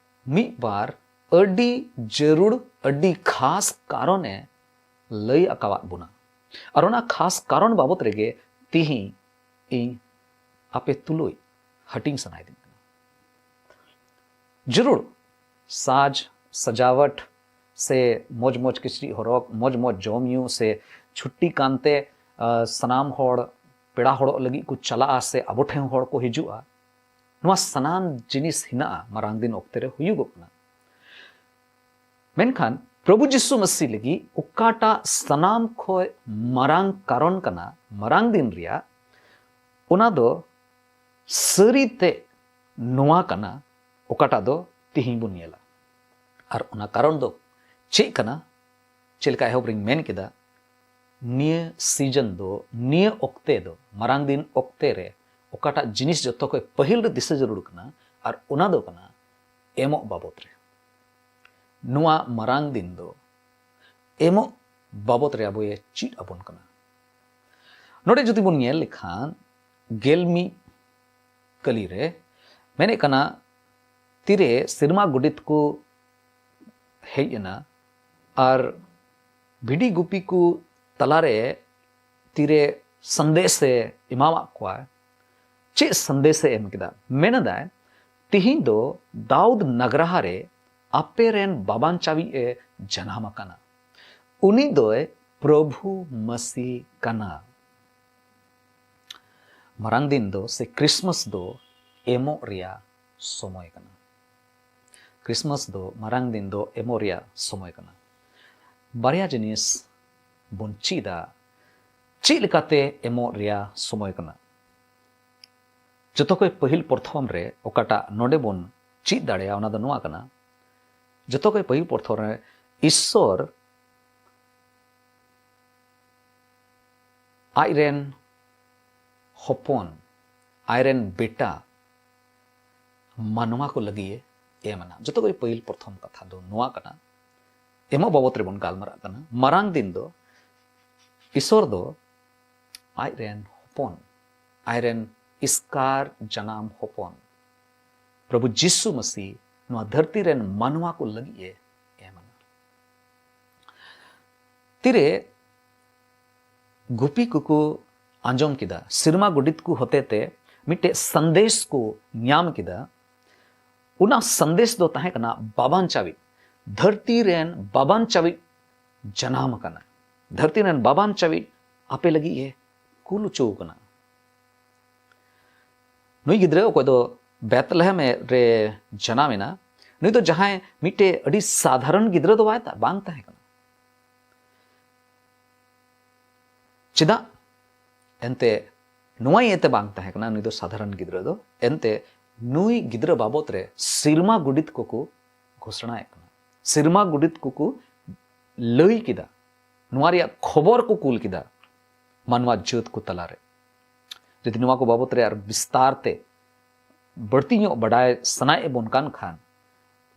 ᱢᱤᱫ ᱵᱟᱨ ᱟᱹᱰᱤ ᱡᱟᱹᱨᱩᱲ, ᱟᱹᱰᱤ ᱠᱷᱟᱥ ᱠᱟᱨᱚᱱᱮ ᱞᱟᱹᱭ ᱟᱠᱟᱣᱟᱫ ᱵᱚᱱᱟ᱾ ᱟᱨ ᱚᱱᱟ ᱠᱷᱟᱥ ᱠᱟᱨᱚᱱ ᱵᱟᱵᱚᱛ ᱨᱮᱜᱮ ᱛᱤᱦᱤᱧ ᱤᱧ ᱟᱯᱮ ᱛᱩᱞᱩᱡ ᱦᱟᱹᱴᱤᱧ ᱥᱟᱱᱟᱭᱮᱫᱤᱧ ᱠᱟᱱᱟ᱾ ᱡᱟᱹᱨᱩᱲ ᱥᱟᱡᱽ ᱥᱟᱡᱟᱣᱟᱴ ᱥᱮ ᱢᱚᱡᱽ ᱢᱚᱡᱽ ᱠᱤᱪᱨᱤᱡ ᱦᱚᱨᱚᱜ, ᱢᱚᱡᱽ ᱢᱚᱡᱽ ᱡᱚᱢ ᱧᱩ ᱥᱮ ᱪᱷᱩᱴᱴᱤ ᱠᱟᱱᱛᱮ, ᱟ, ᱥᱟᱱᱟᱢ ᱦᱚᱲ ᱯᱮᱲᱟ ᱦᱚᱲᱚᱜ ᱞᱟᱹᱜᱤᱫ ᱠᱚ ᱪᱟᱞᱟᱜᱼᱟ ᱥᱮ ᱟᱵᱚ ᱴᱷᱮᱱ ᱦᱚᱲ ᱠᱚ ᱦᱤᱡᱩᱜᱼᱟ, ᱱᱚᱣᱟ ᱥᱟᱱᱟᱢ ᱡᱤᱱᱤᱥ ᱦᱮᱱᱟᱜᱼᱟ, ᱢᱟᱨᱟᱝ ᱫᱤᱱ ᱚᱠᱛᱮ ᱨᱮ ᱦᱩᱭᱩᱜᱚᱜ ᱠᱟᱱᱟ᱾ ᱢᱮᱱᱠᱷᱟᱱ ᱯᱨᱚᱵᱷᱩ ᱡᱤᱥᱩ ᱢᱟᱹᱥᱤ ᱞᱟᱹᱜᱤᱫ ᱚᱠᱟᱴᱟᱜ ᱥᱟᱱᱟᱢ ᱠᱷᱚᱱ ᱢᱟᱨᱟᱝ ᱠᱟᱨᱚᱱ ᱠᱟᱱᱟ ᱢᱟᱨᱟᱝ ᱫᱤᱱ ᱨᱮᱭᱟᱜ, ᱚᱱᱟ ᱫᱚ ᱥᱟᱹᱨᱤ ᱛᱮ ᱱᱚᱣᱟ ᱠᱟᱱᱟ, ᱚᱠᱟᱴᱟᱜ ᱫᱚ ᱛᱤᱦᱤᱧ ᱵᱚᱱ ᱧᱮᱞᱟ᱾ ᱟᱨ ᱚᱱᱟ ᱠᱟᱨᱚᱱ ᱫᱚ ᱪᱮᱫ ᱠᱟᱱᱟ? ᱪᱮᱫ ᱞᱮᱠᱟ ᱮᱦᱚᱵ ᱨᱤᱧ ᱢᱮᱱ ᱠᱮᱫᱟ, ᱱᱤᱭᱟᱹ ᱥᱤᱡᱚᱱ ᱫᱚ, ᱱᱤᱭᱟᱹ ᱚᱠᱛᱮ ᱫᱚ, ᱢᱟᱨᱟᱝ ᱫᱤᱱ ᱚᱠᱛᱮ ᱨᱮ ᱚᱠᱟᱴᱟᱜ ᱡᱤᱱᱤᱥ ᱡᱚᱛᱚ ᱠᱷᱚᱱ ᱯᱟᱹᱦᱤᱞ ᱨᱮ ᱫᱤᱥᱟᱹ ᱡᱟᱹᱨᱩᱲ ᱠᱟᱱᱟ, ᱟᱨ ᱚᱱᱟ ᱫᱚ ᱠᱟᱱᱟ ᱮᱢᱚᱜ ᱵᱟᱵᱚᱛ ᱨᱮ᱾ ᱱᱚᱣᱟ ᱢᱟᱨᱟᱝ ᱫᱤᱱ ᱫᱚ ᱮᱢᱚᱜ ᱵᱟᱵᱚᱛ ᱨᱮ ᱟᱵᱚᱭ ᱪᱮᱫ ᱟᱵᱚᱱ ᱠᱟᱱᱟ᱾ ᱱᱚᱰᱮ ᱡᱩᱫᱤ ᱵᱚᱱ ᱧᱮᱞ ᱞᱮᱠᱷᱟᱱ, ᱜᱮᱞ ᱢᱤᱫ ᱠᱟᱹᱞᱤ ᱨᱮ ᱢᱮᱱᱮᱫ ᱠᱟᱱᱟ, ᱛᱤᱨᱮ ᱥᱮᱨᱢᱟ ᱜᱚᱰᱮᱛ ᱠᱚ ᱦᱮᱡ ᱮᱱᱟ ᱟᱨ ᱵᱷᱤᱰᱤ ᱜᱩᱯᱤ ᱠᱚ ᱛᱟᱞᱟᱨᱮ ᱛᱤᱨᱮ ᱥᱟᱸᱫᱮᱥᱮ ᱮᱢᱟᱣᱟᱫ ᱠᱚᱣᱟ᱾ ᱪᱮᱫ ᱥᱟᱸᱫᱮᱥᱮ ᱮᱢ ᱠᱮᱫᱟ? ᱢᱮᱱᱮᱫᱟᱭ, ᱛᱤᱦᱤᱧ ᱫᱚ ᱫᱟᱣᱩᱫ ᱱᱟᱜᱽᱨᱟᱦᱟ ᱨᱮ ᱟᱯᱮ ᱨᱮᱱ ᱵᱟᱵᱟᱱ ᱪᱟᱣᱤᱡ ᱮ ᱡᱟᱱᱟᱢ ᱟᱠᱟᱱᱟ᱾ ᱩᱱᱤ ᱫᱚᱭ ᱯᱨᱚᱵᱷᱩ ᱢᱟᱹᱥᱤ ᱠᱟᱱᱟ᱾ ᱢᱟᱨᱟᱝ ᱫᱤᱱ ᱫᱚ ᱥᱮ ᱠᱨᱤᱥᱢᱟᱥ ᱫᱚ ᱮᱢᱚᱜ ᱨᱮᱭᱟᱜ ᱥᱚᱢᱚᱭ ᱠᱟᱱᱟ᱾ ᱠᱨᱤᱥᱢᱟᱥ ᱫᱚ ᱢᱟᱨᱟᱝ ᱫᱤᱱ ᱫᱚ ᱮᱢᱚᱜ ᱨᱮᱭᱟᱜ ᱥᱚᱢᱚᱭ ᱠᱟᱱᱟ᱾ ᱵᱟᱨᱭᱟ ᱡᱤᱱᱤᱥ ᱵᱚᱱ ᱪᱮᱫᱟ᱾ ᱪᱮᱫ ᱞᱮᱠᱟᱛᱮ ᱮᱢᱚᱜ ᱨᱮᱭᱟᱜ ᱥᱚᱢᱚᱭ ᱠᱟᱱᱟ? ᱡᱚᱛᱚ ᱠᱷᱚᱱ ᱯᱟᱹᱦᱤᱞ ᱯᱨᱚᱛᱷᱚᱢ ᱨᱮ ᱚᱠᱟᱴᱟᱜ ᱱᱚᱰᱮ ᱵᱚᱱ ᱪᱮᱫ ᱫᱟᱲᱮᱭᱟᱜᱼᱟ, ᱚᱱᱟ ᱫᱚ ᱱᱚᱣᱟ ᱠᱟᱱᱟ᱾ ᱡᱚᱛᱚ ᱠᱷᱚᱱ ᱯᱟᱹᱦᱤᱞ ᱯᱨᱚᱛᱷᱚᱢ ᱨᱮ ᱤᱥᱥᱚᱨ ᱟᱡ ᱨᱮᱱ ᱦᱚᱯᱚᱱ, ᱟᱡ ᱨᱮᱱ ᱵᱮᱴᱟ ᱢᱟᱱᱣᱟ ᱠᱚ ᱞᱟᱹᱜᱤᱫ ᱮ ᱮᱢ ᱮᱱᱟ᱾ ᱡᱚᱛᱚ ᱠᱷᱚᱱ ᱯᱟᱹᱦᱤᱞ ᱯᱨᱚᱛᱷᱚᱢ ᱠᱟᱛᱷᱟ ᱫᱚ ᱱᱚᱣᱟ ᱠᱟᱱᱟ᱾ ᱮᱢᱚᱜ ᱵᱟᱵᱚᱛ ᱨᱮᱵᱚᱱ ᱜᱟᱞᱢᱟᱨᱟᱜ ᱠᱟᱱᱟ᱾ ᱢᱟᱨᱟᱝ ᱫᱤᱱ ᱫᱚ ᱤᱥᱥᱚᱨ ᱫᱚ ᱟᱡ ᱨᱮᱱ ᱦᱚᱯᱚᱱ, ᱟᱡ ᱨᱮᱱ ᱮᱥᱠᱟᱨ ᱡᱟᱱᱟᱢ ᱦᱚᱯᱚᱱ, ᱯᱨᱚᱵᱷᱩ ᱡᱤᱥᱩ ᱢᱟᱹᱥᱤ ᱱᱚᱣᱟ ᱫᱷᱟᱹᱨᱛᱤ ᱨᱮᱱ ᱢᱟᱱᱣᱟ ᱠᱚ ᱞᱟᱹᱜᱤᱫ ᱮ ᱮᱢ ᱮᱱᱟ᱾ ᱛᱤᱨᱮ ᱜᱩᱯᱤ ᱠᱚᱠᱚ ᱟᱸᱡᱚᱢ ᱠᱮᱫᱟ, ᱥᱮᱨᱢᱟ ᱜᱚᱰᱮᱛ ᱠᱚ ᱦᱚᱛᱮᱛᱮ ᱢᱤᱫᱴᱮᱡ ᱥᱟᱸᱫᱮᱥ ᱠᱚ ᱧᱟᱢ ᱠᱮᱫᱟ᱾ ᱚᱱᱟ ᱥᱟᱸᱫᱮᱥ ᱫᱚ ᱛᱟᱦᱮᱸ ᱠᱟᱱᱟ, ᱵᱟᱵᱟᱱ ᱪᱟᱣᱤᱡ, ᱫᱷᱟᱹᱨᱛᱤ ᱨᱮᱱ ᱵᱟᱵᱟᱱ ᱪᱟᱣᱤᱡ ᱡᱟᱱᱟᱢ ᱟᱠᱟᱱᱟ᱾ ᱫᱷᱟᱹᱨᱛᱤ ᱨᱮᱱ ᱵᱟᱵᱟᱱ ᱪᱟᱣᱤᱡ ᱟᱯᱮ ᱞᱟᱹᱜᱤᱫ ᱮ ᱠᱩᱞ ᱦᱚᱪᱚ ᱟᱠᱟᱱᱟ᱾ ᱱᱩᱭ ᱜᱤᱫᱽᱨᱟᱹ, ᱚᱠᱚᱭ ᱫᱚ ᱵᱮᱛᱞᱮᱦᱮᱢ ᱨᱮ ᱡᱟᱱᱟᱢ ᱮᱱᱟ, ᱱᱩᱭ ᱫᱚ ᱡᱟᱦᱟᱸᱭ ᱢᱤᱫᱴᱮᱡ ᱟᱹᱰᱤ ᱥᱟᱫᱷᱟᱨᱚᱱ ᱜᱤᱫᱽᱨᱟᱹ ᱫᱚ ᱵᱟᱭ ᱛᱟ-, ᱵᱟᱝ ᱛᱟᱦᱮᱸ ᱠᱟᱱᱟ᱾ ᱪᱮᱫᱟᱜ? ᱮᱱᱛᱮ ᱱᱚᱣᱟ ᱤᱭᱟᱹᱛᱮ ᱵᱟᱝ ᱛᱟᱦᱮᱸ ᱠᱟᱱᱟ, ᱱᱩᱭ ᱫᱚ ᱥᱟᱫᱷᱟᱨᱚᱱ ᱜᱤᱫᱽᱨᱟᱹ ᱫᱚ᱾ ᱮᱱᱛᱮ ᱱᱩᱭ ᱜᱤᱫᱽᱨᱟᱹ ᱵᱟᱵᱚᱛ ᱨᱮ ᱥᱮᱨᱢᱟ ᱜᱚᱰᱮᱛ ᱠᱚᱠᱚ ᱜᱷᱳᱥᱚᱱᱟᱭᱮᱫ ᱠᱟᱱᱟ, ᱥᱮᱨᱢᱟ ᱜᱚᱰᱮᱛ ᱠᱚᱠᱚ ᱞᱟᱹᱭ ᱠᱮᱫᱟ, ᱱᱚᱣᱟ ᱨᱮᱭᱟᱜ ᱠᱷᱚᱵᱚᱨ ᱠᱚ ᱠᱩᱞ ᱠᱮᱫᱟ ᱢᱟᱱᱣᱟ ᱡᱟᱹᱛ ᱠᱚ ᱛᱟᱞᱟᱨᱮ᱾ ᱡᱩᱫᱤ ᱱᱚᱣᱟ ᱠᱚ ᱵᱟᱵᱚᱛ ᱨᱮ ᱟᱨ ᱵᱤᱥᱛᱟᱨ ᱛᱮ ᱵᱟᱹᱲᱛᱤ ᱧᱚᱜ ᱵᱟᱰᱟᱭ ᱥᱟᱱᱟᱭᱮᱫ ᱵᱚᱱ ᱠᱟᱱ ᱠᱷᱟᱱ,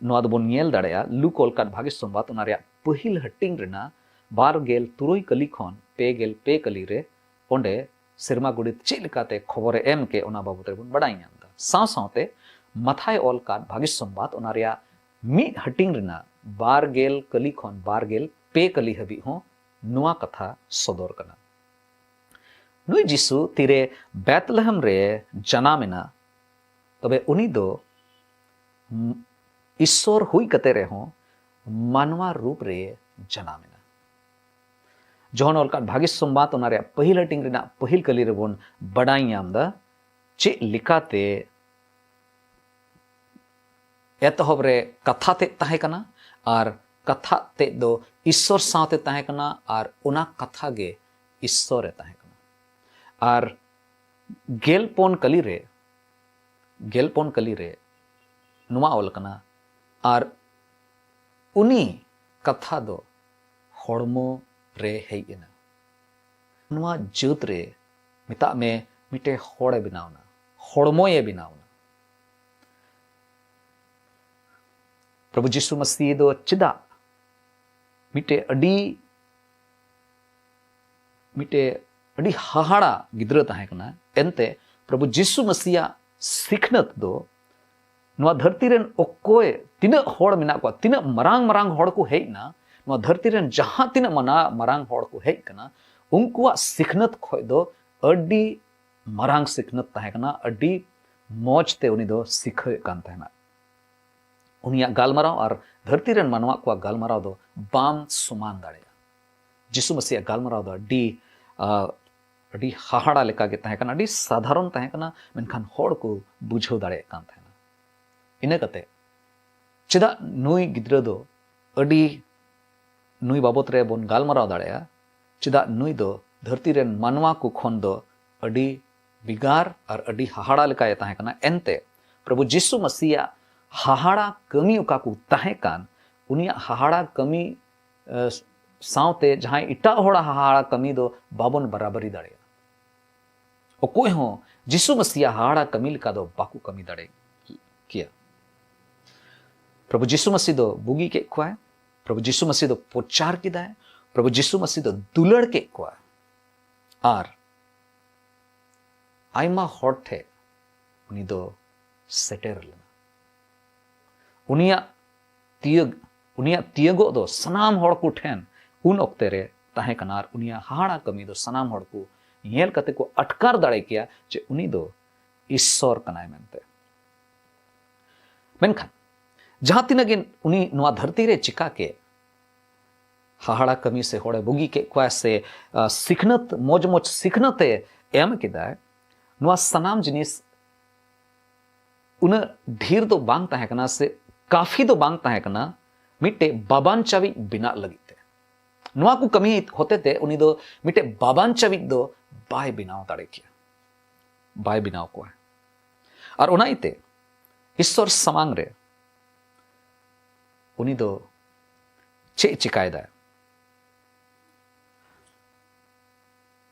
ᱱᱚᱣᱟ ᱫᱚᱵᱚᱱ ᱧᱮᱞ ᱫᱟᱲᱮᱭᱟᱜᱼᱟ ᱞᱩᱠ ᱚᱞ ᱠᱟᱫ ᱵᱷᱟᱹᱜᱤ ᱥᱚᱢᱵᱟᱫ, ᱚᱱᱟ ᱨᱮᱭᱟᱜ ᱯᱟᱹᱦᱤᱞ ᱦᱟᱹᱴᱤᱧ ᱨᱮᱱᱟᱜ ᱵᱟᱨ ᱜᱮᱞ ᱛᱩᱨᱩᱭ ᱠᱟᱹᱞᱤ ᱠᱷᱚᱱ ᱯᱮ ᱜᱮᱞ ᱯᱮ ᱠᱟᱹᱞᱤ ᱨᱮ᱾ ᱚᱸᱰᱮ ᱥᱮᱨᱢᱟ ᱜᱚᱰᱮᱛ ᱪᱮᱫ ᱞᱮᱠᱟᱛᱮ ᱠᱷᱚᱵᱚᱨᱮ ᱮᱢ ᱠᱮ, ᱚᱱᱟ ᱵᱟᱵᱚᱛ ᱨᱮᱵᱚᱱ ᱵᱟᱰᱟᱭ ᱧᱟᱢ ᱮᱫᱟ᱾ ᱥᱟᱶ ᱥᱟᱶᱛᱮ ᱢᱟᱛᱷᱟᱭ ᱚᱞ ᱠᱟᱫ ᱵᱷᱟᱹᱜᱤ ᱥᱚᱢᱵᱟᱫ, ᱚᱱᱟ ᱨᱮᱭᱟᱜ ᱢᱤᱫ ᱦᱟᱹᱴᱤᱧ ᱨᱮᱱᱟᱜ ᱵᱟᱨ ᱜᱮᱞ ᱠᱟᱹᱞᱤ ᱠᱷᱚᱱ ᱵᱟᱨ ᱜᱮᱞ ᱯᱮ ᱠᱟᱹᱞᱤ ᱦᱟᱹᱵᱤᱡ ᱦᱚᱸ ᱱᱚᱣᱟ ᱠᱟᱛᱷᱟ ᱥᱚᱫᱚᱨ ᱠᱟᱱᱟ᱾ ᱱᱩᱭ ᱡᱤᱥᱩ ᱛᱤᱨᱮ ᱵᱮᱛᱞᱮᱦᱮᱢ ᱨᱮ ᱡᱟᱱᱟᱢ ᱮᱱᱟ, ᱛᱚᱵᱮ ᱩᱱᱤ ᱫᱚ ᱤᱥᱥᱚᱨ ᱦᱩᱭ ᱠᱟᱛᱮ ᱨᱮᱦᱚᱸ ᱢᱟᱱᱣᱟ ᱨᱩᱯ ᱨᱮ ᱡᱟᱱᱟᱢ ᱮᱱᱟ᱾ ᱡᱚᱦᱚᱱ ᱚᱞ ᱠᱟᱫ ᱵᱷᱟᱹᱜᱤ ᱥᱚᱢᱵᱟᱫ, ᱚᱱᱟ ᱨᱮᱭᱟᱜ ᱯᱟᱹᱦᱤᱞ ᱦᱟᱹᱴᱤᱧ ᱨᱮᱱᱟᱜ ᱯᱟᱹᱦᱤᱞ ᱠᱟᱹᱞᱤ ᱨᱮᱵᱚᱱ ᱵᱟᱰᱟᱭ ᱧᱟᱢ ᱮᱫᱟ ᱪᱮᱫ ᱞᱮᱠᱟᱛᱮ ᱮᱛᱚᱦᱚᱵ ᱨᱮ ᱠᱟᱛᱷᱟ ᱛᱮᱫ ᱛᱟᱦᱮᱸ ᱠᱟᱱᱟ, ᱟᱨ ᱠᱟᱛᱷᱟ ᱛᱮᱫ ᱫᱚ ᱤᱥᱥᱚᱨ ᱥᱟᱶᱛᱮ ᱛᱟᱦᱮᱸ ᱠᱟᱱᱟ, ᱟᱨ ᱚᱱᱟ ᱠᱟᱛᱷᱟ ᱜᱮ ᱤᱥᱥᱚᱨ ᱮ ᱛᱟᱦᱮᱸ ᱠᱟᱱᱟ᱾ ᱟᱨ ᱜᱮᱞ ᱯᱩᱱ ᱠᱟᱹᱞᱤ ᱨᱮ, ᱜᱮᱞ ᱯᱩᱱ ᱠᱟᱹᱞᱤ ᱨᱮ ᱱᱚᱣᱟ ᱚᱞ ᱠᱟᱱᱟ, ᱟᱨ ᱩᱱᱤ ᱠᱟᱛᱷᱟ ᱫᱚ ᱦᱚᱲᱢᱚ ᱨᱮ ᱦᱮᱡ ᱮᱱᱟ᱾ ᱱᱚᱣᱟ ᱡᱟᱹᱛ ᱨᱮ, ᱢᱮᱛᱟᱜ ᱢᱮ, ᱢᱤᱫᱴᱮᱱ ᱦᱚᱲᱮ ᱵᱮᱱᱟᱣ ᱮᱱᱟ, ᱦᱚᱲᱢᱚᱭᱮ ᱵᱮᱱᱟᱣ ᱮᱱᱟ᱾ ᱯᱨᱚᱵᱷᱩ ᱡᱤᱥᱩ ᱢᱟᱥᱤ ᱫᱚ ᱪᱮᱫᱟᱜ ᱢᱤᱫᱴᱮᱱ ᱟᱹᱰᱤ, ᱢᱤᱫᱴᱮᱱ ᱟᱹᱰᱤ ᱦᱟᱦᱟᱲᱟ ᱜᱤᱫᱽᱨᱟᱹ ᱛᱟᱦᱮᱸ ᱠᱟᱱᱟ, ᱮᱱᱛᱮ ᱯᱨᱚᱵᱷᱩ ᱡᱤᱥᱩ ᱢᱟᱥᱤᱭᱟᱜ ᱥᱤᱠᱷᱱᱟᱹᱛ ᱫᱚ ᱱᱚᱣᱟ ᱫᱷᱟᱹᱨᱛᱤ ᱨᱮᱱ ᱚᱠᱚᱭ ᱛᱤᱱᱟᱹᱜ ᱦᱚᱲ ᱢᱮᱱᱟᱜ ᱠᱚᱣᱟ, ᱛᱤᱱᱟᱹᱜ ᱢᱟᱨᱟᱝ ᱢᱟᱨᱟᱝ ᱦᱚᱲ ᱠᱚ ᱦᱮᱡ ᱮᱱᱟ, ᱱᱚᱣᱟ ᱫᱷᱟᱹᱨᱛᱤ ᱨᱮᱱ ᱡᱟᱦᱟᱸ ᱛᱤᱱᱟᱹᱜ ᱢᱟᱱᱟ-, ᱢᱟᱨᱟᱝ ᱦᱚᱲ ᱠᱚ ᱦᱮᱡ ᱠᱟᱱᱟ, ᱩᱱᱠᱩᱣᱟᱜ ᱥᱤᱠᱷᱱᱟᱹᱛ ᱠᱷᱚᱡ ᱫᱚ ᱟᱹᱰᱤ ᱢᱟᱨᱟᱝ ᱥᱤᱠᱷᱱᱟᱹᱛ ᱛᱟᱦᱮᱸ ᱠᱟᱱᱟ, ᱟᱹᱰᱤ ᱢᱚᱡᱽ ᱛᱮ ᱩᱱᱤ ᱫᱚ ᱥᱤᱠᱷᱟᱹᱣᱮᱫ ᱠᱟᱱ ᱛᱟᱦᱮᱱᱟ᱾ ᱩᱱᱤᱭᱟᱜ ᱜᱟᱞᱢᱟᱨᱟᱣ ᱟᱨ ᱫᱷᱟᱹᱨᱛᱤ ᱨᱮᱱ ᱢᱟᱱᱣᱟ ᱠᱚᱣᱟᱜ ᱜᱟᱞᱢᱟᱨᱟᱣ ᱫᱚ ᱵᱟᱢ ᱥᱚᱢᱟᱱ ᱫᱟᱲᱮᱭᱟᱜᱼᱟ᱾ ᱡᱤᱥᱩ ᱢᱟᱥᱤᱭᱟᱜ ᱜᱟᱞᱢᱟᱨᱟᱣ ᱫᱚ ᱟᱹᱰᱤ, ᱟ, ᱟᱹᱰᱤ ᱦᱟᱦᱟᱲᱟ ᱞᱮᱠᱟ ᱜᱮ ᱛᱟᱦᱮᱸ ᱠᱟᱱᱟ, ᱟᱹᱰᱤ ᱥᱟᱫᱷᱟᱨᱚᱱ ᱛᱟᱦᱮᱸ ᱠᱟᱱᱟ, ᱢᱮᱱᱠᱷᱟᱱ ᱦᱚᱲ ᱠᱚ ᱵᱩᱡᱷᱟᱹᱣ ᱫᱟᱲᱮᱭᱟᱜ ᱠᱟᱱ ᱛᱟᱦᱮᱱᱟ᱾ ᱤᱱᱟᱹ ᱠᱟᱛᱮ ᱪᱮᱫᱟᱜ ᱱᱩᱭ ᱜᱤᱫᱽᱨᱟᱹ ᱫᱚ ᱟᱹᱰᱤ, ᱱᱩᱭ ᱵᱟᱵᱚᱛ ᱨᱮ ᱵᱚᱱ ᱜᱟᱞᱢᱟᱨᱟᱣ ᱫᱟᱲᱮᱭᱟᱜᱼᱟ, ᱪᱮᱫᱟᱜ ᱱᱩᱭ ᱫᱚ ᱫᱷᱟᱹᱨᱛᱤ ᱨᱮᱱ ᱢᱟᱱᱣᱟ ᱠᱚ ᱠᱷᱚᱱ ᱫᱚ ᱟᱹᱰᱤ ᱵᱷᱮᱜᱟᱨ ᱟᱨ ᱟᱹᱰᱤ ᱦᱟᱦᱟᱲᱟ ᱞᱮᱠᱟᱭ ᱛᱟᱦᱮᱸ ᱠᱟᱱᱟ᱾ ᱮᱱᱛᱮ ᱯᱨᱚᱵᱷᱩ ᱡᱤᱥᱩ ᱢᱟᱥᱤᱭᱟᱜ ᱦᱟᱦᱟᱲᱟ ᱠᱟᱹᱢᱤ ᱚᱠᱟ ᱠᱚ ᱛᱟᱦᱮᱸ ᱠᱟᱱ, ᱩᱱᱤᱭᱟᱜ ᱦᱟᱦᱟᱲᱟ ᱠᱟᱹᱢᱤ, ᱮ, ᱥᱟᱶᱛᱮ ᱡᱟᱦᱟᱸᱭ ᱮᱴᱟᱜ ᱦᱚᱲᱟᱜ ᱦᱟᱦᱟᱲᱟ ᱠᱟᱹᱢᱤ ᱫᱚ ᱵᱟᱵᱚᱱ ᱵᱟᱨᱟᱵᱟᱨᱤ ᱫᱟᱲᱮᱭᱟᱜᱼᱟ᱾ ᱚᱠᱚᱭ ᱦᱚᱸ ᱡᱤᱥᱩ ᱢᱟᱥᱤᱭᱟᱜ ᱦᱟᱦᱟᱲᱟ ᱠᱟᱹᱢᱤ ᱞᱮᱠᱟ ᱫᱚ ᱵᱟᱠᱚ ᱠᱟᱹᱢᱤ ᱫᱟᱲᱮ ᱠᱮᱭᱟ᱾ ᱯᱨᱚᱵᱷᱩ ᱡᱤᱥᱩ ᱢᱟᱹᱥᱤ ᱫᱚ ᱵᱩᱜᱤ ᱠᱮᱫ ᱠᱚᱣᱟᱭ, ᱯᱨᱚᱵᱷᱩ ᱡᱤᱥᱩ ᱢᱟᱹᱥᱤ ᱫᱚ ᱯᱨᱚᱪᱟᱨ ᱠᱮᱫᱟᱭ, ᱯᱨᱚᱵᱷᱩ ᱡᱤᱥᱩ ᱢᱟᱹᱥᱤ ᱫᱚ ᱫᱩᱞᱟᱹᱲ ᱠᱮᱫ ᱠᱚᱣᱟᱭ, ᱟᱨ ᱟᱭᱢᱟ ᱦᱚᱲ ᱴᱷᱮᱱ ᱩᱱᱤ ᱫᱚ ᱥᱮᱴᱮᱨ ᱞᱮᱱᱟ᱾ ᱩᱱᱤᱭᱟᱜ ᱛᱤᱭᱟᱹᱜ ᱩᱱᱤᱭᱟᱜ ᱛᱤᱭᱟᱹᱜᱚᱜ ᱫᱚ ᱥᱟᱱᱟᱢ ᱦᱚᱲ ᱠᱚ ᱴᱷᱮᱱ ᱩᱱ ᱚᱠᱛᱮ ᱨᱮ ᱛᱟᱦᱮᱸ ᱠᱟᱱᱟ, ᱟᱨ ᱩᱱᱤᱭᱟᱜ ᱦᱟᱦᱟᱲᱟ ᱠᱟᱹᱢᱤ ᱫᱚ ᱥᱟᱱᱟᱢ ᱦᱚᱲ ᱠᱚ ᱧᱮᱞ ᱠᱟᱛᱮ ᱠᱚ ᱟᱴᱠᱟᱨ ᱫᱟᱲᱮ ᱠᱮᱭᱟ ᱡᱮ ᱩᱱᱤ ᱫᱚ ᱤᱥᱥᱚᱨ ᱠᱟᱱᱟᱭ ᱢᱮᱱᱛᱮ᱾ ᱢᱮᱱᱠᱷᱟᱱ ᱡᱟᱦᱟᱸ ᱛᱤᱱᱟᱹᱜ ᱜᱮ ᱩᱱᱤ ᱱᱚᱣᱟ ᱫᱷᱟᱹᱨᱛᱤ ᱨᱮ ᱪᱤᱠᱟ ᱠᱮᱫ, ᱦᱟᱦᱟᱲᱟ ᱠᱟᱹᱢᱤ ᱥᱮ ᱦᱚᱲᱮ ᱵᱩᱜᱤ ᱠᱮᱫ ᱠᱚᱣᱟ ᱥᱮ, ᱟ, ᱥᱤᱠᱷᱱᱟᱹᱛ, ᱢᱚᱡᱽ ᱢᱚᱡᱽ ᱥᱤᱠᱷᱱᱟᱹᱛ ᱮ ᱮᱢ ᱠᱮᱫᱟᱭ, ᱱᱚᱣᱟ ᱥᱟᱱᱟᱢ ᱡᱤᱱᱤᱥ ᱩᱱᱟᱹᱜ ᱰᱷᱮᱨ ᱫᱚ ᱵᱟᱝ ᱛᱟᱦᱮᱸ ᱠᱟᱱᱟ ᱥᱮ ᱠᱟᱯᱷᱤ ᱫᱚ ᱵᱟᱝ ᱛᱟᱦᱮᱸ ᱠᱟᱱᱟ ᱢᱤᱫᱴᱮᱡ ᱵᱟᱵᱟᱱᱪᱟᱣᱤᱡ ᱵᱮᱱᱟᱜ ᱞᱟᱹᱜᱤᱫ ᱛᱮ᱾ ᱱᱚᱣᱟ ᱠᱚ ᱠᱟᱹᱢᱤ ᱦᱚᱛᱮ ᱛᱮ ᱩᱱᱤ ᱫᱚ ᱢᱤᱫᱴᱮᱡ ᱵᱟᱵᱟᱱᱪᱟᱣᱤᱡ ᱫᱚ ᱵᱟᱭ ᱵᱮᱱᱟᱣ ᱫᱟᱲᱮ ᱠᱮᱭᱟ, ᱵᱟᱭ ᱵᱮᱱᱟᱣ ᱠᱚᱣᱟ᱾ ᱟᱨ ᱚᱱᱟ ᱤᱭᱟᱹᱛᱮ ᱤᱥᱥᱚᱨ ᱥᱟᱢᱟᱝ ᱨᱮ ᱩᱱᱤ ᱫᱚ ᱪᱮᱫ ᱪᱤᱠᱟᱭᱮᱫᱟᱭ?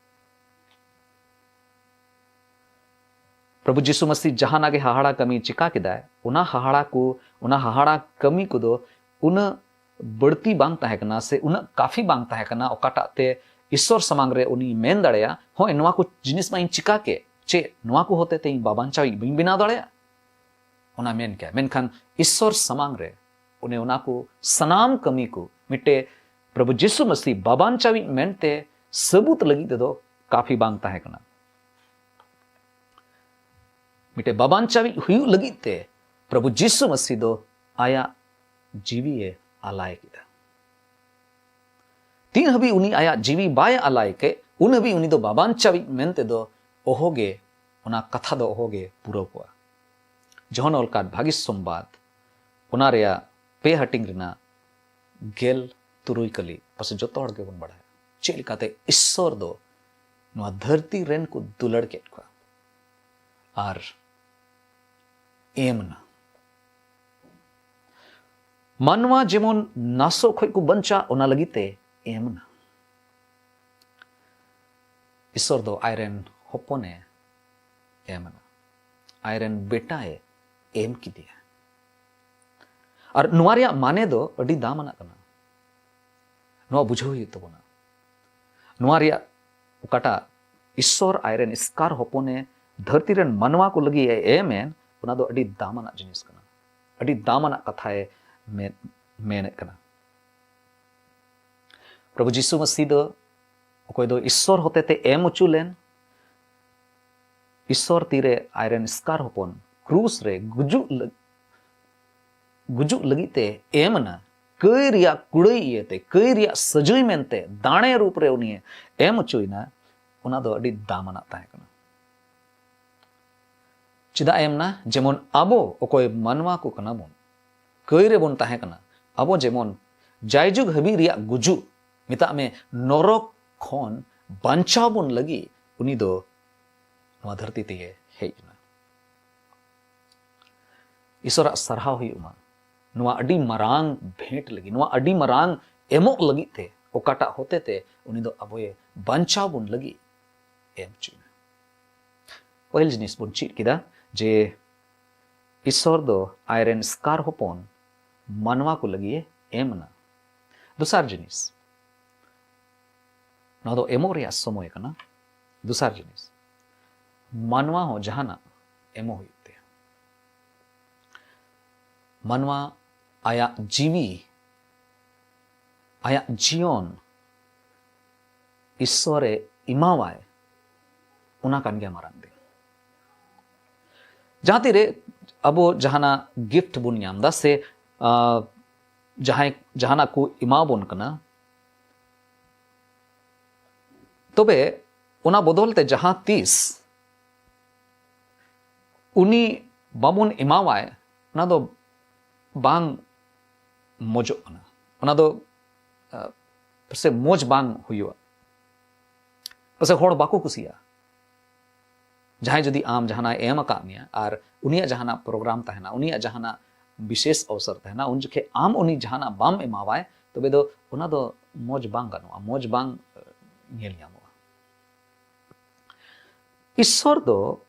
ᱯᱨᱚᱵᱷᱩ ᱡᱤᱥᱩ ᱢᱟᱹᱥᱤ ᱡᱟᱦᱟᱱᱟᱜ ᱜᱮ ᱦᱟᱦᱟᱲᱟ ᱠᱟᱹᱢᱤ ᱪᱤᱠᱟ ᱠᱮᱫᱟᱭ, ᱚᱱᱟ ᱦᱟᱦᱟᱲᱟ ᱠᱚ, ᱚᱱᱟ ᱦᱟᱦᱟᱲᱟ ᱠᱟᱹᱢᱤ ᱠᱚᱫᱚ ᱩᱱᱟᱹᱜ ᱵᱟᱹᱲᱛᱤ ᱵᱟᱝ ᱛᱟᱦᱮᱸ ᱠᱟᱱᱟ ᱥᱮ ᱩᱱᱟᱹᱜ ᱠᱟᱯᱷᱤ ᱵᱟᱝ ᱛᱟᱦᱮᱸ ᱠᱟᱱᱟ, ᱚᱠᱟᱴᱟᱜ ᱛᱮ ᱤᱥᱥᱚᱨ ᱥᱟᱢᱟᱝ ᱨᱮ ᱩᱱᱤ ᱢᱮᱱ ᱫᱟᱲᱮᱭᱟᱜᱼᱟ, "ᱦᱳᱭ, ᱱᱚᱣᱟ ᱠᱚ ᱡᱤᱱᱤᱥ ᱢᱟ ᱤᱧ ᱪᱤᱠᱟ ᱠᱮᱫ, ᱪᱮᱫ ᱱᱚᱣᱟ ᱠᱚ ᱦᱚᱛᱮ ᱛᱮ ᱤᱧ ᱵᱟᱵᱟᱧᱪᱟᱣᱤᱡ ᱵᱟᱹᱧ ᱵᱮᱱᱟᱣ ᱫᱟᱲᱮᱭᱟᱜᱼᱟ?" ᱚᱱᱟ ᱢᱮᱱ ᱠᱮᱭᱟ᱾ ᱢᱮᱱᱠᱷᱟᱱ ᱤᱥᱥᱚᱨ ᱥᱟᱢᱟᱝ ᱨᱮ ᱚᱱᱮ ᱚᱱᱟ ᱠᱚ ᱥᱟᱱᱟᱢ ᱠᱟᱹᱢᱤ ᱠᱚ ᱢᱤᱫᱴᱮᱡ ᱯᱨᱚᱵᱷᱩ ᱡᱤᱥᱩ ᱢᱟᱹᱥᱤ ᱵᱟᱵᱟᱧᱪᱟᱣᱤᱡ ᱢᱮᱱᱛᱮ ᱥᱟᱹᱵᱩᱛ ᱞᱟᱹᱜᱤᱫ ᱛᱮᱫᱚ ᱠᱟᱯᱷᱤ ᱵᱟᱝ ᱛᱟᱦᱮᱸ ᱠᱟᱱᱟ᱾ ᱢᱤᱫᱴᱮᱡ ᱵᱟᱵᱟᱧᱪᱟᱣᱤᱡ ᱦᱩᱭᱩᱜ ᱞᱟᱹᱜᱤᱫ ᱛᱮ ᱯᱨᱚᱵᱷᱩ ᱡᱤᱥᱩ ᱢᱟᱹᱥᱤ ᱫᱚ ᱟᱭᱟᱜ ᱡᱤᱣᱤᱭᱮ ᱟᱞᱟᱭ ᱠᱮᱫᱟ᱾ ᱛᱤᱱ ᱦᱟᱹᱵᱤᱡ ᱩᱱᱤ ᱟᱭᱟᱜ ᱡᱤᱣᱤ ᱵᱟᱭ ᱟᱞᱟᱭ ᱠᱮᱫ, ᱩᱱ ᱦᱟᱹᱵᱤᱡ ᱩᱱᱤ ᱫᱚ ᱵᱟᱵᱟᱧᱪᱟᱣᱤᱡ ᱢᱮᱱᱛᱮ ᱫᱚ ᱚᱦᱚᱜᱮ, ᱚᱱᱟ ᱠᱟᱛᱷᱟ ᱫᱚ ᱚᱦᱚᱜᱮ ᱯᱩᱨᱟᱹᱣ ᱠᱚᱜᱼᱟ᱾ ᱡᱚᱦᱚᱱ ᱚᱞ ᱠᱟᱫ ᱵᱷᱟᱹᱜᱤ ᱥᱚᱢᱵᱟᱫ, ᱚᱱᱟ ᱨᱮᱭᱟᱜ ᱯᱮ ᱦᱟᱹᱴᱤᱧ ᱨᱮᱱᱟᱜ ᱜᱮᱞ ᱛᱩᱨᱩᱭ ᱠᱟᱹᱞᱤ, ᱯᱟᱥᱮ ᱡᱚᱛᱚ ᱦᱚᱲ ᱜᱮᱵᱚᱱ ᱵᱟᱲᱟᱭᱟ ᱪᱮᱫ ᱞᱮᱠᱟᱛᱮ ᱤᱥᱥᱚᱨ ᱫᱚ ᱱᱚᱣᱟ ᱫᱷᱟᱹᱨᱛᱤ ᱨᱮᱱ ᱠᱚ ᱫᱩᱞᱟᱹᱲ ᱠᱮᱫ ᱠᱚᱣᱟ ᱟᱨ ᱮᱢ ᱮᱱᱟ᱾ ᱢᱟᱱᱣᱟ ᱡᱮᱢᱚᱱ ᱱᱟᱥᱚᱜ ᱠᱷᱚᱡ ᱠᱚ ᱵᱟᱧᱪᱟᱜ, ᱚᱱᱟ ᱞᱟᱹᱜᱤᱫ ᱛᱮ ᱮᱢ ᱮᱱᱟ᱾ ᱤᱥᱥᱚᱨ ᱫᱚ ᱟᱡᱨᱮᱱ ᱦᱚᱯᱚᱱᱮ ᱮᱢ ᱮᱱᱟ, ᱟᱡᱨᱮᱱ ᱵᱮᱴᱟᱭ ᱮᱢ ᱠᱮᱫᱮᱭᱟ᱾ ᱟᱨ ᱱᱚᱣᱟ ᱨᱮᱭᱟᱜ ᱢᱟᱱᱮ ᱫᱚ ᱟᱹᱰᱤ ᱫᱟᱢᱟᱱᱟᱜ ᱠᱟᱱᱟ᱾ ᱱᱚᱣᱟ ᱵᱩᱡᱷᱟᱹᱣ ᱦᱩᱭᱩᱜ ᱛᱟᱵᱚᱱᱟ᱾ ᱱᱚᱣᱟ ᱨᱮᱭᱟᱜ ᱚᱠᱟᱴᱟᱜ ᱤᱥᱥᱚᱨ ᱟᱡᱨᱮᱱ ᱮᱥᱠᱟᱨ ᱦᱚᱯᱚᱱᱮ ᱫᱷᱟᱹᱨᱛᱤ ᱨᱮᱱ ᱢᱟᱱᱣᱟ ᱠᱚ ᱞᱟᱹᱜᱤᱫ ᱮ ᱮᱢᱮᱱ, ᱚᱱᱟ ᱫᱚ ᱟᱹᱰᱤ ᱫᱟᱢᱟᱱᱟᱜ ᱡᱤᱱᱤᱥ ᱠᱟᱱᱟ᱾ ᱟᱹᱰᱤ ᱫᱟᱢᱟᱱᱟᱜ ᱠᱟᱛᱷᱟᱭ ᱢᱮᱱ, ᱢᱮᱱᱮᱫ ᱠᱟᱱᱟ᱾ ᱯᱨᱚᱵᱷᱩ ᱡᱤᱥᱩ ᱢᱟᱹᱥᱤ ᱫᱚ, ᱚᱠᱚᱭ ᱫᱚ ᱤᱥᱥᱚᱨ ᱦᱚᱛᱮᱛᱮ ᱮᱢ ᱦᱚᱪᱚ ᱞᱮᱱ, ᱤᱥᱥᱚᱨ ᱛᱤᱨᱮ ᱟᱡᱨᱮᱱ ᱮᱥᱠᱟᱨ ᱦᱚᱯᱚᱱ ᱠᱨᱩᱥ ᱨᱮ ᱜᱩᱡᱩᱜ ᱞᱟᱹᱜ-, ᱜᱩᱡᱩᱜ ᱞᱟᱹᱜᱤᱫ ᱛᱮ ᱮᱢ ᱮᱱᱟ, ᱠᱟᱹᱭ ᱨᱮᱭᱟᱜ ᱠᱩᱲᱟᱹᱭ ᱤᱭᱟᱹᱛᱮ, ᱠᱟᱹᱭ ᱨᱮᱭᱟᱜ ᱥᱟᱹᱡᱟᱹᱭ ᱢᱮᱱᱛᱮ ᱫᱟᱲᱮ ᱨᱩᱯ ᱨᱮ ᱩᱱᱤ ᱮᱢ ᱦᱚᱪᱚᱭᱮᱱᱟ, ᱚᱱᱟ ᱫᱚ ᱟᱹᱰᱤ ᱫᱟᱢᱟᱱᱟᱜ ᱛᱟᱦᱮᱸ ᱠᱟᱱᱟ᱾ ᱪᱮᱫᱟᱜ ᱮ ᱮᱢ ᱮᱱᱟ? ᱡᱮᱢᱚᱱ ᱟᱵᱚ ᱚᱠᱚᱭ ᱢᱟᱱᱣᱟ ᱠᱚ ᱠᱟᱱᱟ ᱵᱚᱱ, ᱠᱟᱹᱭ ᱨᱮᱵᱚᱱ ᱛᱟᱦᱮᱸ ᱠᱟᱱᱟ, ᱟᱵᱚ ᱡᱮᱢᱚᱱ ᱡᱟᱭᱡᱩᱜᱽ ᱦᱟᱹᱵᱤᱡ ᱨᱮᱭᱟᱜ ᱜᱩᱡᱩᱜ, ᱢᱮᱛᱟᱜ ᱢᱮ ᱱᱚᱨᱚᱠ ᱠᱷᱚᱱ ᱵᱟᱧᱪᱟᱣ ᱵᱚᱱ ᱞᱟᱹᱜᱤᱫ ᱩᱱᱤ ᱫᱚ ᱱᱚᱣᱟ ᱫᱷᱟᱹᱨᱛᱤ ᱛᱮᱜᱮ ᱦᱮᱡ ᱮᱱᱟ᱾ ᱤᱥᱚᱨᱟᱜ ᱥᱟᱨᱦᱟᱣ ᱦᱩᱭᱩᱜ ᱢᱟ, ᱱᱚᱣᱟ ᱟᱹᱰᱤ ᱢᱟᱨᱟᱝ ᱵᱷᱮᱸᱴ ᱞᱟᱹᱜᱤᱫ, ᱱᱚᱣᱟ ᱟᱹᱰᱤ ᱢᱟᱨᱟᱝ ᱮᱢᱚᱜ ᱞᱟᱹᱜᱤᱫ ᱛᱮ, ᱚᱠᱟᱴᱟᱜ ᱦᱚᱛᱮ ᱛᱮ ᱩᱱᱤ ᱫᱚ ᱟᱵᱚᱭ ᱵᱟᱧᱪᱟᱣ ᱵᱚᱱ ᱞᱟᱹᱜᱤᱫ ᱮᱢ ᱦᱚᱪᱚᱭᱮᱱᱟ᱾ ᱯᱟᱹᱦᱤᱞ ᱡᱤᱱᱤᱥ ᱵᱚᱱ ᱪᱮᱫ ᱠᱮᱫᱟ ᱡᱮ ᱤᱥᱚᱨ ᱫᱚ ᱟᱡᱨᱮᱱ ᱮᱥᱠᱟᱨ ᱦᱚᱯᱚᱱ ᱢᱟᱱᱣᱟ ᱠᱚ ᱞᱟᱹᱜᱤᱫ ᱮ ᱮᱢ ᱮᱱᱟ᱾ ᱫᱚᱥᱟᱨ ᱡᱤᱱᱤᱥ, ᱱᱚᱣᱟ ᱫᱚ ᱮᱢᱚᱜ ᱨᱮᱭᱟᱜ ᱥᱚᱢᱚᱭ ᱠᱟᱱᱟ᱾ ᱫᱚᱥᱟᱨ ᱡᱤᱱᱤᱥ, ᱢᱟᱱᱣᱟ ᱦᱚᱸ ᱡᱟᱦᱟᱱᱟᱜ ᱮᱢᱚᱜ ᱦᱩᱭᱩᱜ ᱛᱟᱭᱟ᱾ ᱢᱟᱱᱣᱟ ᱟᱭᱟᱜ ᱡᱤᱣᱤ, ᱟᱭᱟᱜ ᱡᱤᱭᱚᱱ ᱤᱥᱥᱚᱨᱮ ᱮᱢᱟᱣᱟᱭ, ᱚᱱᱟ ᱠᱟᱱ ᱜᱮᱭᱟ ᱢᱟᱨᱟᱝ ᱫᱤᱱ᱾ ᱡᱟᱦᱟᱸ ᱛᱤᱨᱮ ᱟᱵᱚ ᱡᱟᱦᱟᱱᱟᱜ ᱜᱤᱯᱷᱴ ᱵᱚᱱ ᱧᱟᱢ ᱮᱫᱟ ᱥᱮ, ᱟ, ᱡᱟᱦᱟᱸᱭ ᱡᱟᱦᱟᱱᱟᱜ ᱠᱚ ᱮᱢᱟᱵᱚᱱ ᱠᱟᱱᱟ, ᱛᱚᱵᱮ ᱚᱱᱟ ᱵᱚᱫᱚᱞ ᱛᱮ ᱡᱟᱦᱟᱸ ᱛᱤᱥ ᱩᱱᱤ ᱵᱟᱵᱚᱱ ᱮᱢᱟᱣᱟᱭ, ᱚᱱᱟ ᱫᱚ ᱵᱟᱝ ᱢᱚᱡᱚᱜ ᱠᱟᱱᱟ᱾ ᱚᱱᱟ ᱫᱚ, ᱟ, ᱯᱟᱥᱮ ᱢᱚᱡᱽ ᱵᱟᱝ ᱦᱩᱭᱩᱜᱼᱟ, ᱯᱟᱥᱮ ᱦᱚᱲ ᱵᱟᱠᱚ ᱠᱩᱥᱤᱭᱟᱜᱼᱟ᱾ ᱡᱟᱦᱟᱸᱭ ᱡᱩᱫᱤ ᱟᱢ ᱡᱟᱦᱟᱱᱟᱜ ᱮ ᱮᱢ ᱟᱠᱟᱫ ᱢᱮᱭᱟ ᱟᱨ ᱩᱱᱤᱭᱟᱜ ᱡᱟᱦᱟᱱᱟᱜ ᱯᱨᱳᱜᱨᱟᱢ ᱛᱟᱦᱮᱱᱟ, ᱩᱱᱤᱭᱟᱜ ᱡᱟᱦᱟᱱᱟᱜ ᱵᱤᱥᱮᱥ ᱚᱣᱥᱚᱨ ᱛᱟᱦᱮᱱᱟ, ᱩᱱ ᱡᱚᱠᱷᱮᱡ ᱟᱢ ᱩᱱᱤ ᱡᱟᱦᱟᱱᱟᱜ ᱵᱟᱢ ᱮᱢᱟᱣᱟᱭ, ᱛᱚᱵᱮ ᱫᱚ ᱚᱱᱟ ᱫᱚ ᱢᱚᱡᱽ ᱵᱟᱝ ᱜᱟᱱᱚᱜᱼᱟ, ᱢᱚᱡᱽ ᱵᱟᱝ, ᱮ, ᱧᱮᱞ ᱧᱟᱢᱚᱜᱼᱟ᱾ ᱤᱥᱥᱚᱨ ᱫᱚ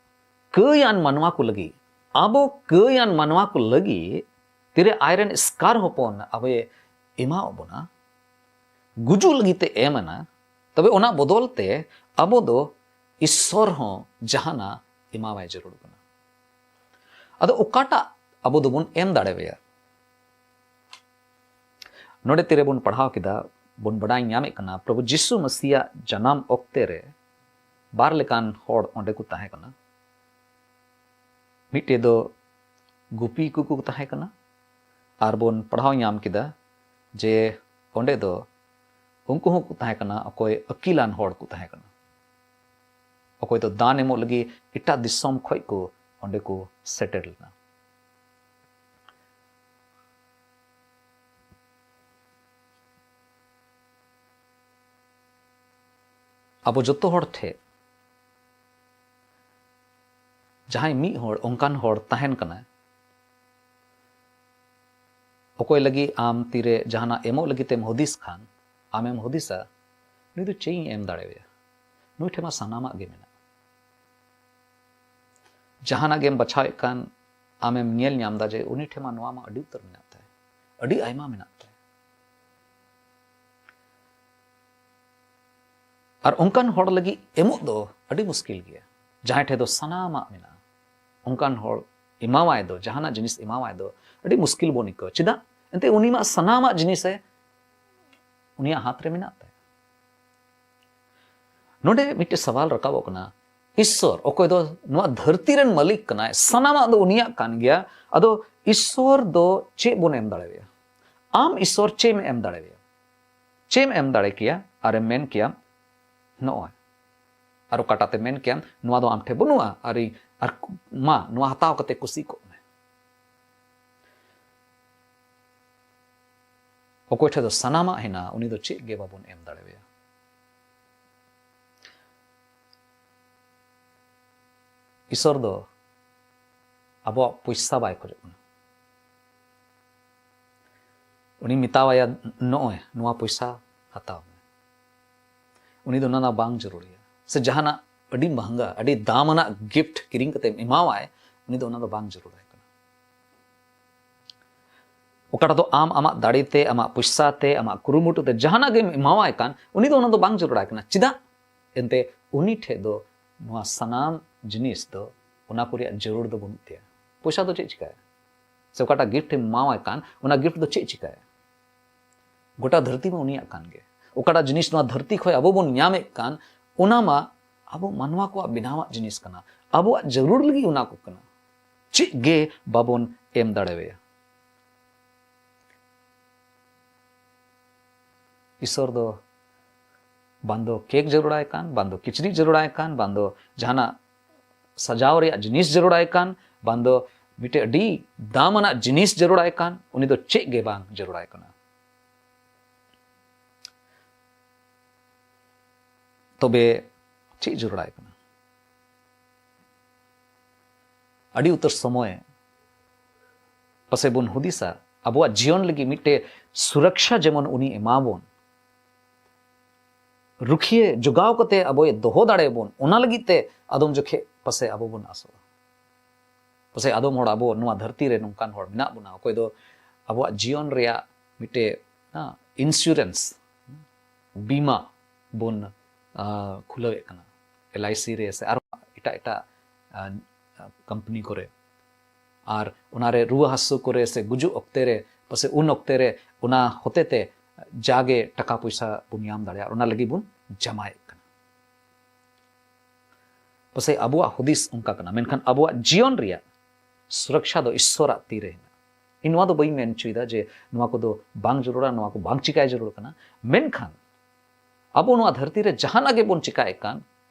ᱠᱟᱹᱭᱟᱱ ᱢᱟᱱᱣᱟ ᱠᱚ ᱞᱟᱹᱜᱤᱫ, ᱟᱵᱚ ᱠᱟᱹᱭᱟᱱ ᱢᱟᱱᱣᱟ ᱠᱚ ᱞᱟᱹᱜᱤᱫ ᱛᱤᱨᱮ ᱟᱡᱨᱮᱱ ᱮᱥᱠᱟᱨ ᱦᱚᱯᱚᱱ ᱟᱵᱚᱭ ᱮᱢᱟᱣᱟᱫ ᱵᱚᱱᱟ, ᱜᱩᱡᱩᱜ ᱞᱟᱹᱜᱤᱫ ᱛᱮ ᱮᱢ ᱮᱱᱟ, ᱛᱚᱵᱮ ᱚᱱᱟ ᱵᱚᱫᱚᱞ ᱛᱮ ᱟᱵᱚ ᱫᱚ ᱤᱥᱥᱚᱨ ᱦᱚᱸ ᱡᱟᱦᱟᱱᱟᱜ ᱮᱢᱟᱣᱟᱭ ᱡᱟᱹᱨᱩᱲ ᱠᱟᱱᱟ᱾ ᱟᱫᱚ ᱚᱠᱟᱴᱟᱜ ᱟᱵᱚ ᱫᱚᱵᱚᱱ ᱮᱢ ᱫᱟᱲᱮᱣᱟᱭᱟ? ᱱᱚᱰᱮ ᱛᱤᱨᱮᱵᱚᱱ ᱯᱟᱲᱦᱟᱣ ᱠᱮᱫᱟ, ᱵᱚᱱ ᱵᱟᱰᱟᱭ ᱧᱟᱢᱮᱫ ᱠᱟᱱᱟ, ᱯᱨᱚᱵᱷᱩ ᱡᱤᱥᱩ ᱢᱟᱥᱤᱭᱟᱜ ᱡᱟᱱᱟᱢ ᱚᱠᱛᱮ ᱨᱮ ᱵᱟᱨ ᱞᱮᱠᱟᱱ ᱦᱚᱲ ᱚᱸᱰᱮ ᱠᱚ ᱛᱟᱦᱮᱸ ᱠᱟᱱᱟ᱾ ᱢᱤᱫᱴᱮᱡ ᱫᱚ ᱜᱩᱯᱤ ᱠᱚᱠᱚ ᱛᱟᱦᱮᱸ ᱠᱟᱱᱟ, ᱟᱨ ᱵᱚᱱ ᱯᱟᱲᱦᱟᱣ ᱧᱟᱢ ᱠᱮᱫᱟ ᱡᱮ ᱚᱸᱰᱮ ᱫᱚ ᱩᱱᱠᱩ ᱦᱚᱸᱠᱚ ᱛᱟᱦᱮᱸ ᱠᱟᱱᱟ, ᱚᱠᱚᱭ ᱟᱹᱠᱤᱞᱟᱱ ᱦᱚᱲ ᱠᱚ ᱛᱟᱦᱮᱸ ᱠᱟᱱᱟ, ᱚᱠᱚᱭ ᱫᱚ ᱫᱟᱱ ᱮᱢᱚᱜ ᱞᱟᱹᱜᱤᱫ ᱮᱴᱟᱜ ᱫᱤᱥᱚᱢ ᱠᱷᱚᱡ ᱠᱚ ᱚᱸᱰᱮ ᱠᱚ ᱥᱮᱴᱮᱨ ᱞᱮᱱᱟ᱾ ᱟᱵᱚ ᱡᱚᱛᱚ ᱦᱚᱲ ᱴᱷᱮᱱ ᱡᱟᱦᱟᱸᱭ ᱢᱤᱫ ᱦᱚᱲ ᱚᱱᱠᱟᱱ ᱦᱚᱲ ᱛᱟᱦᱮᱱ ᱠᱟᱱᱟᱭ, ᱚᱠᱚᱭ ᱞᱟᱹᱜᱤᱫ ᱟᱢ ᱛᱤᱨᱮ ᱡᱟᱦᱟᱱᱟᱜ ᱮᱢᱚᱜ ᱞᱟᱹᱜᱤᱫ ᱛᱮᱢ ᱦᱩᱫᱤᱥ ᱠᱷᱟᱱ, ᱟᱢᱮᱢ ᱦᱩᱫᱤᱥᱟ, "ᱱᱩᱭ ᱫᱚ ᱪᱮᱫ ᱤᱧ ᱮᱢ ᱫᱟᱲᱮᱣᱟᱭᱟ? ᱱᱩᱭ ᱴᱷᱮᱱ ᱢᱟ ᱥᱟᱱᱟᱢᱟᱜ ᱜᱮ ᱢᱮᱱᱟᱜᱼᱟ᱾" ᱡᱟᱦᱟᱱᱟᱜ ᱜᱮᱢ ᱵᱟᱪᱷᱟᱣᱮᱫ ᱠᱟᱱ, ᱟᱢᱮᱢ ᱧᱮᱞ ᱧᱟᱢ ᱮᱫᱟ ᱡᱮ ᱩᱱᱤ ᱴᱷᱮᱱ ᱢᱟ ᱱᱚᱣᱟ ᱢᱟ ᱟᱹᱰᱤ ᱩᱛᱟᱹᱨ ᱢᱮᱱᱟᱜ ᱛᱟᱭ, ᱟᱹᱰᱤ ᱟᱭᱢᱟ ᱢᱮᱱᱟᱜ ᱛᱟᱭ᱾ ᱟᱨ ᱚᱱᱠᱟᱱ ᱦᱚᱲ ᱞᱟᱹᱜᱤᱫ ᱮᱢᱚᱜ ᱫᱚ ᱟᱹᱰᱤ ᱢᱩᱥᱠᱤᱞ ᱜᱮᱭᱟ, ᱡᱟᱦᱟᱸᱭ ᱴᱷᱮᱱ ᱫᱚ ᱥᱟᱱᱟᱢᱟᱜ ᱢᱮᱱᱟᱜᱼᱟ᱾ ᱚᱱᱠᱟᱱ ᱦᱚᱲ ᱮᱢᱟᱣᱟᱭ ᱫᱚ, ᱡᱟᱦᱟᱱᱟᱜ ᱡᱤᱱᱤᱥ ᱮᱢᱟᱣᱟᱭ ᱫᱚ ᱟᱹᱰᱤ ᱢᱩᱥᱠᱤᱞ ᱵᱚᱱ ᱟᱹᱭᱠᱟᱹᱣᱟ᱾ ᱪᱮᱫᱟᱜ? ᱮᱱᱛᱮ ᱩᱱᱤ ᱢᱟ ᱥᱟᱱᱟᱢᱟᱜ ᱡᱤᱱᱤᱥᱮ ᱩᱱᱤᱭᱟᱜ ᱦᱟᱛ ᱨᱮ ᱢᱮᱱᱟᱜ ᱛᱟᱭᱟ᱾ ᱱᱚᱰᱮ ᱢᱤᱫᱴᱮᱡ ᱥᱟᱣᱟᱞ ᱨᱟᱠᱟᱵᱚᱜ ᱠᱟᱱᱟ, ᱤᱥᱥᱚᱨ, ᱚᱠᱚᱭ ᱫᱚ ᱱᱚᱣᱟ ᱫᱷᱟᱹᱨᱛᱤ ᱨᱮᱱ ᱢᱟᱹᱞᱤᱠ ᱠᱟᱱᱟᱭ, ᱥᱟᱱᱟᱢᱟᱜ ᱫᱚ ᱩᱱᱤᱭᱟᱜ ᱠᱟᱱ ᱜᱮᱭᱟ, ᱟᱫᱚ ᱤᱥᱥᱚᱨ ᱫᱚ ᱪᱮᱫ ᱵᱚᱱ ᱮᱢ ᱫᱟᱲᱮᱣᱟᱭᱟ? ᱟᱢ ᱤᱥᱥᱚᱨ ᱪᱮᱫ ᱮᱢ ᱮᱢ ᱫᱟᱲᱮᱣᱟᱭᱟ? ᱪᱮᱫ ᱮᱢ ᱮᱢ ᱫᱟᱲᱮ ᱠᱮᱭᱟ? ᱟᱨᱮᱢ ᱢᱮᱱ ᱠᱮᱭᱟ, "ᱱᱚᱜᱼᱚᱭ", ᱟᱨ ᱚᱠᱟᱴᱟᱜ ᱛᱮ ᱢᱮᱱ ᱠᱮᱭᱟᱢ, "ᱱᱚᱣᱟ ᱫᱚ ᱟᱢ ᱴᱷᱮᱱ ᱵᱟᱹᱱᱩᱜᱼᱟ", ᱟᱨ ᱤᱧ, ᱟᱨ ᱠᱩ-, ᱢᱟ, ᱱᱚᱣᱟ ᱦᱟᱛᱟᱣ ᱠᱟᱛᱮ ᱠᱩᱥᱤ ᱠᱚᱜ ᱢᱮ᱾ ᱚᱠᱚᱭ ᱴᱷᱮᱱ ᱫᱚ ᱥᱟᱱᱟᱢᱟᱜ ᱦᱮᱱᱟᱜᱼᱟ, ᱩᱱᱤ ᱫᱚ ᱪᱮᱫ ᱜᱮ ᱵᱟᱵᱚᱱ ᱮᱢ ᱫᱟᱲᱮᱣᱟᱭᱟ᱾ ᱤᱥᱚᱨ ᱫᱚ ᱟᱵᱚᱣᱟᱜ ᱯᱚᱭᱥᱟ ᱵᱟᱭ ᱠᱷᱚᱡᱚᱜ ᱠᱟᱱᱟ᱾ ᱩᱱᱤ ᱢᱮᱛᱟᱣᱟᱭᱟ, "ᱱᱚᱜᱼᱚᱭ ᱱᱚᱣᱟ ᱯᱚᱭᱥᱟ ᱦᱟᱛᱟᱣ ᱢᱮ᱾" ᱩᱱᱤ ᱫᱚ ᱚᱱᱟ ᱫᱚ ᱵᱟᱝ ᱡᱟᱹᱨᱩᱲᱟᱭᱟ᱾ ᱥᱮ ᱡᱟᱦᱟᱱᱟᱜ ᱟᱹᱰᱤ ᱢᱟᱦᱟᱝᱜᱟ, ᱟᱹᱰᱤ ᱫᱟᱢ ᱟᱱᱟᱜ ᱜᱤᱯᱷᱴ ᱠᱤᱨᱤᱧ ᱠᱟᱛᱮᱢ ᱮᱢᱟᱣᱟᱭ, ᱩᱱᱤ ᱫᱚ ᱚᱱᱟ ᱫᱚ ᱵᱟᱝ ᱡᱟᱹᱨᱩᱲᱟᱭ ᱠᱟᱱᱟ᱾ ᱚᱠᱟᱴᱟᱜ ᱫᱚ ᱟᱢ ᱟᱢᱟᱜ ᱫᱟᱲᱮᱛᱮ, ᱟᱢᱟᱜ ᱯᱚᱭᱥᱟ ᱛᱮ, ᱟᱢᱟᱜ ᱠᱩᱨᱩᱢᱩᱴᱩ ᱛᱮ ᱡᱟᱦᱟᱱᱟᱜ ᱜᱮᱢ ᱮᱢᱟᱣᱟᱭ ᱠᱟᱱ, ᱩᱱᱤ ᱫᱚ ᱚᱱᱟ ᱫᱚ ᱵᱟᱝ ᱡᱟᱹᱨᱩᱲᱟᱭ ᱠᱟᱱᱟ᱾ ᱪᱮᱫᱟᱜ? ᱮᱱᱛᱮ ᱩᱱᱤ ᱴᱷᱮᱡ ᱫᱚ ᱱᱚᱣᱟ ᱥᱟᱱᱟᱢ ᱡᱤᱱᱤᱥ ᱫᱚ, ᱚᱱᱟ ᱠᱚ ᱨᱮᱭᱟᱜ ᱡᱟᱹᱨᱩᱲ ᱫᱚ ᱵᱟᱹᱱᱩᱜ ᱛᱟᱭᱟ᱾ ᱯᱚᱭᱥᱟ ᱫᱚ ᱪᱮᱫ ᱪᱤᱠᱟᱹᱭᱟ? ᱥᱮ ᱚᱠᱟᱴᱟᱜ ᱜᱤᱯᱷᱴ ᱮᱢ ᱮᱢᱟᱣᱟᱭ ᱠᱟᱱ, ᱚᱱᱟ ᱜᱤᱯᱷᱴ ᱫᱚ ᱪᱮᱫ ᱪᱤᱠᱟᱹᱭᱟ? ᱜᱚᱴᱟ ᱫᱷᱟᱹᱨᱛᱤ ᱢᱟ ᱩᱱᱤᱭᱟᱜ ᱠᱟᱱ ᱜᱮ᱾ ᱚᱠᱟᱴᱟᱜ ᱡᱤᱱᱤᱥ ᱱᱚᱣᱟ ᱫᱷᱟᱹᱨᱛᱤ ᱠᱷᱚᱱ ᱟᱵᱚ ᱵᱚᱱ ᱧᱟᱢᱮᱫ ᱠᱟᱱ, ᱚᱱᱟ ᱢᱟ ᱟᱵᱚ ᱢᱟᱱᱣᱟ ᱠᱚᱣᱟᱜ ᱵᱮᱱᱟᱣᱟᱜ ᱡᱤᱱᱤᱥ ᱠᱟᱱᱟ᱾ ᱟᱵᱚᱣᱟᱜ ᱡᱟᱹᱨᱩᱲ ᱞᱟᱹᱜᱤᱫ ᱚᱱᱟ ᱠᱚ ᱠᱟᱱᱟ᱾ ᱪᱮᱫ ᱜᱮ ᱵᱟᱵᱚᱱ ᱮᱢ ᱫᱟᱲᱮᱣᱟᱭᱟ᱾ ᱤᱥᱚᱨ ᱫᱚ ᱵᱟᱝ ᱫᱚ ᱠᱮᱠ ᱡᱟᱹᱨᱩᱲᱟᱭ ᱠᱟᱱ, ᱵᱟᱝ ᱫᱚ ᱠᱤᱪᱨᱤᱡ ᱡᱟᱹᱨᱩᱲᱟᱭ ᱠᱟᱱ, ᱵᱟᱝ ᱫᱚ ᱡᱟᱦᱟᱱᱟᱜ ᱥᱟᱡᱟᱣ ᱨᱮᱭᱟᱜ ᱡᱤᱱᱤᱥ ᱡᱟᱹᱨᱩᱲᱟᱭ ᱠᱟᱱ, ᱵᱟᱝ ᱫᱚ ᱢᱤᱫᱴᱮᱡ ᱟᱹᱰᱤ ᱫᱟᱢ ᱟᱱᱟᱜ ᱡᱤᱱᱤᱥ ᱡᱟᱹᱨᱩᱲᱟᱭ ᱠᱟᱱ, ᱩᱱᱤ ᱫᱚ ᱪᱮᱫ ᱜᱮ ᱵᱟᱝ ᱡᱟᱹᱨᱩᱲᱟᱭ ᱠᱟᱱᱟ᱾ ᱛᱚᱵᱮ ᱪᱮᱫ ᱡᱟᱹᱨᱩᱲᱟᱭ ᱠᱟᱱᱟ? ᱟᱹᱰᱤ ᱩᱛᱟᱹᱨ ᱥᱚᱢᱚᱭ ᱯᱟᱥᱮ ᱵᱚᱱ ᱦᱩᱫᱤᱥᱟ, ᱟᱵᱚᱣᱟᱜ ᱡᱤᱭᱚᱱ ᱞᱟᱹᱜᱤᱫ ᱢᱤᱫᱴᱮᱡ ᱥᱩᱨᱚᱠᱷᱟ ᱡᱮᱢᱚᱱ ᱩᱱᱤ ᱮᱢᱟᱵᱚᱱ, ᱨᱩᱠᱷᱤᱭᱟᱹ ᱡᱚᱜᱟᱣ ᱠᱟᱛᱮ ᱟᱵᱚᱭ ᱫᱚᱦᱚ ᱫᱟᱲᱮᱭᱟᱵᱚᱱ, ᱚᱱᱟ ᱞᱟᱹᱜᱤᱫ ᱛᱮ ᱟᱫᱚᱢ ᱡᱚᱠᱷᱮᱡ ᱯᱟᱥᱮ ᱟᱵᱚ ᱵᱚᱱ ᱟᱥᱚᱜᱼᱟ᱾ ᱯᱟᱥᱮ ᱟᱫᱚᱢ ᱦᱚᱲ, ᱟᱵᱚ ᱱᱚᱣᱟ ᱫᱷᱟᱹᱨᱛᱤ ᱨᱮ ᱱᱚᱝᱠᱟᱱ ᱦᱚᱲ ᱢᱮᱱᱟᱜ ᱵᱚᱱᱟ, ᱚᱠᱚᱭ ᱫᱚ ᱟᱵᱚᱣᱟᱜ ᱡᱤᱭᱚᱱ ᱨᱮᱭᱟᱜ ᱢᱤᱫᱴᱮᱡ, ᱦᱮᱸ, ᱤᱱᱥᱩᱨᱮᱱᱥ, ᱵᱤᱢᱟ ᱵᱚᱱ, ᱟ, ᱠᱷᱩᱞᱟᱹᱣᱮᱫ ᱠᱟᱱᱟ, ᱮᱞ ᱟᱭ ᱥᱤ ᱨᱮ ᱥᱮ ᱟᱨ ᱮᱴᱟᱜ ᱮᱴᱟᱜ, ᱟ, ᱠᱳᱢᱯᱟᱱᱤ ᱠᱚᱨᱮ᱾ ᱟᱨ ᱚᱱᱟᱨᱮ ᱨᱩᱣᱟᱹ ᱦᱟᱹᱥᱩ ᱠᱚᱨᱮ ᱥᱮ ᱜᱩᱡᱩᱜ ᱚᱠᱛᱮ ᱨᱮ, ᱯᱟᱥᱮ ᱩᱱ ᱚᱠᱛᱮ ᱨᱮ ᱚᱱᱟ ᱦᱚᱛᱮᱛᱮ ᱡᱟᱜᱮ ᱴᱟᱠᱟ ᱯᱚᱭᱥᱟ ᱵᱚᱱ ᱧᱟᱢ ᱫᱟᱲᱮᱭᱟᱜᱼᱟ, ᱚᱱᱟ ᱞᱟᱹᱜᱤᱫ ᱵᱚᱱ ᱡᱟᱢᱟᱭᱮᱫ ᱠᱟᱱᱟ᱾ ᱯᱟᱥᱮᱡ ᱟᱵᱚᱣᱟᱜ ᱦᱩᱫᱤᱥ ᱚᱱᱠᱟ ᱠᱟᱱᱟ, ᱢᱮᱱᱠᱷᱟᱱ ᱟᱵᱚᱣᱟᱜ ᱡᱤᱭᱚᱱ ᱨᱮᱭᱟᱜ ᱥᱩᱨᱚᱠᱷᱟ ᱫᱚ ᱤᱥᱥᱚᱨᱟᱜ ᱛᱤ ᱨᱮ ᱦᱮᱱᱟᱜᱼᱟ᱾ ᱤᱧ ᱱᱚᱣᱟ ᱫᱚ ᱵᱟᱹᱧ ᱢᱮᱱ ᱦᱚᱪᱚᱭᱮᱫᱟ ᱡᱮ ᱱᱚᱣᱟ ᱠᱚᱫᱚ ᱵᱟᱝ ᱡᱟᱹᱨᱩᱲᱟ, ᱱᱚᱣᱟ ᱠᱚ ᱵᱟᱝ ᱪᱤᱠᱟᱭ ᱡᱟᱹᱨᱩᱲ ᱠᱟᱱᱟ, ᱢᱮᱱᱠᱷᱟᱱ ᱟᱵᱚ ᱱᱚᱣᱟ ᱫᱷᱟᱹᱨᱛᱤ ᱨᱮ ᱡᱟᱦᱟᱱᱟᱜ ᱜᱮᱵᱚᱱ ᱪᱤᱠᱟᱭᱮᱫ ᱠᱟᱱ,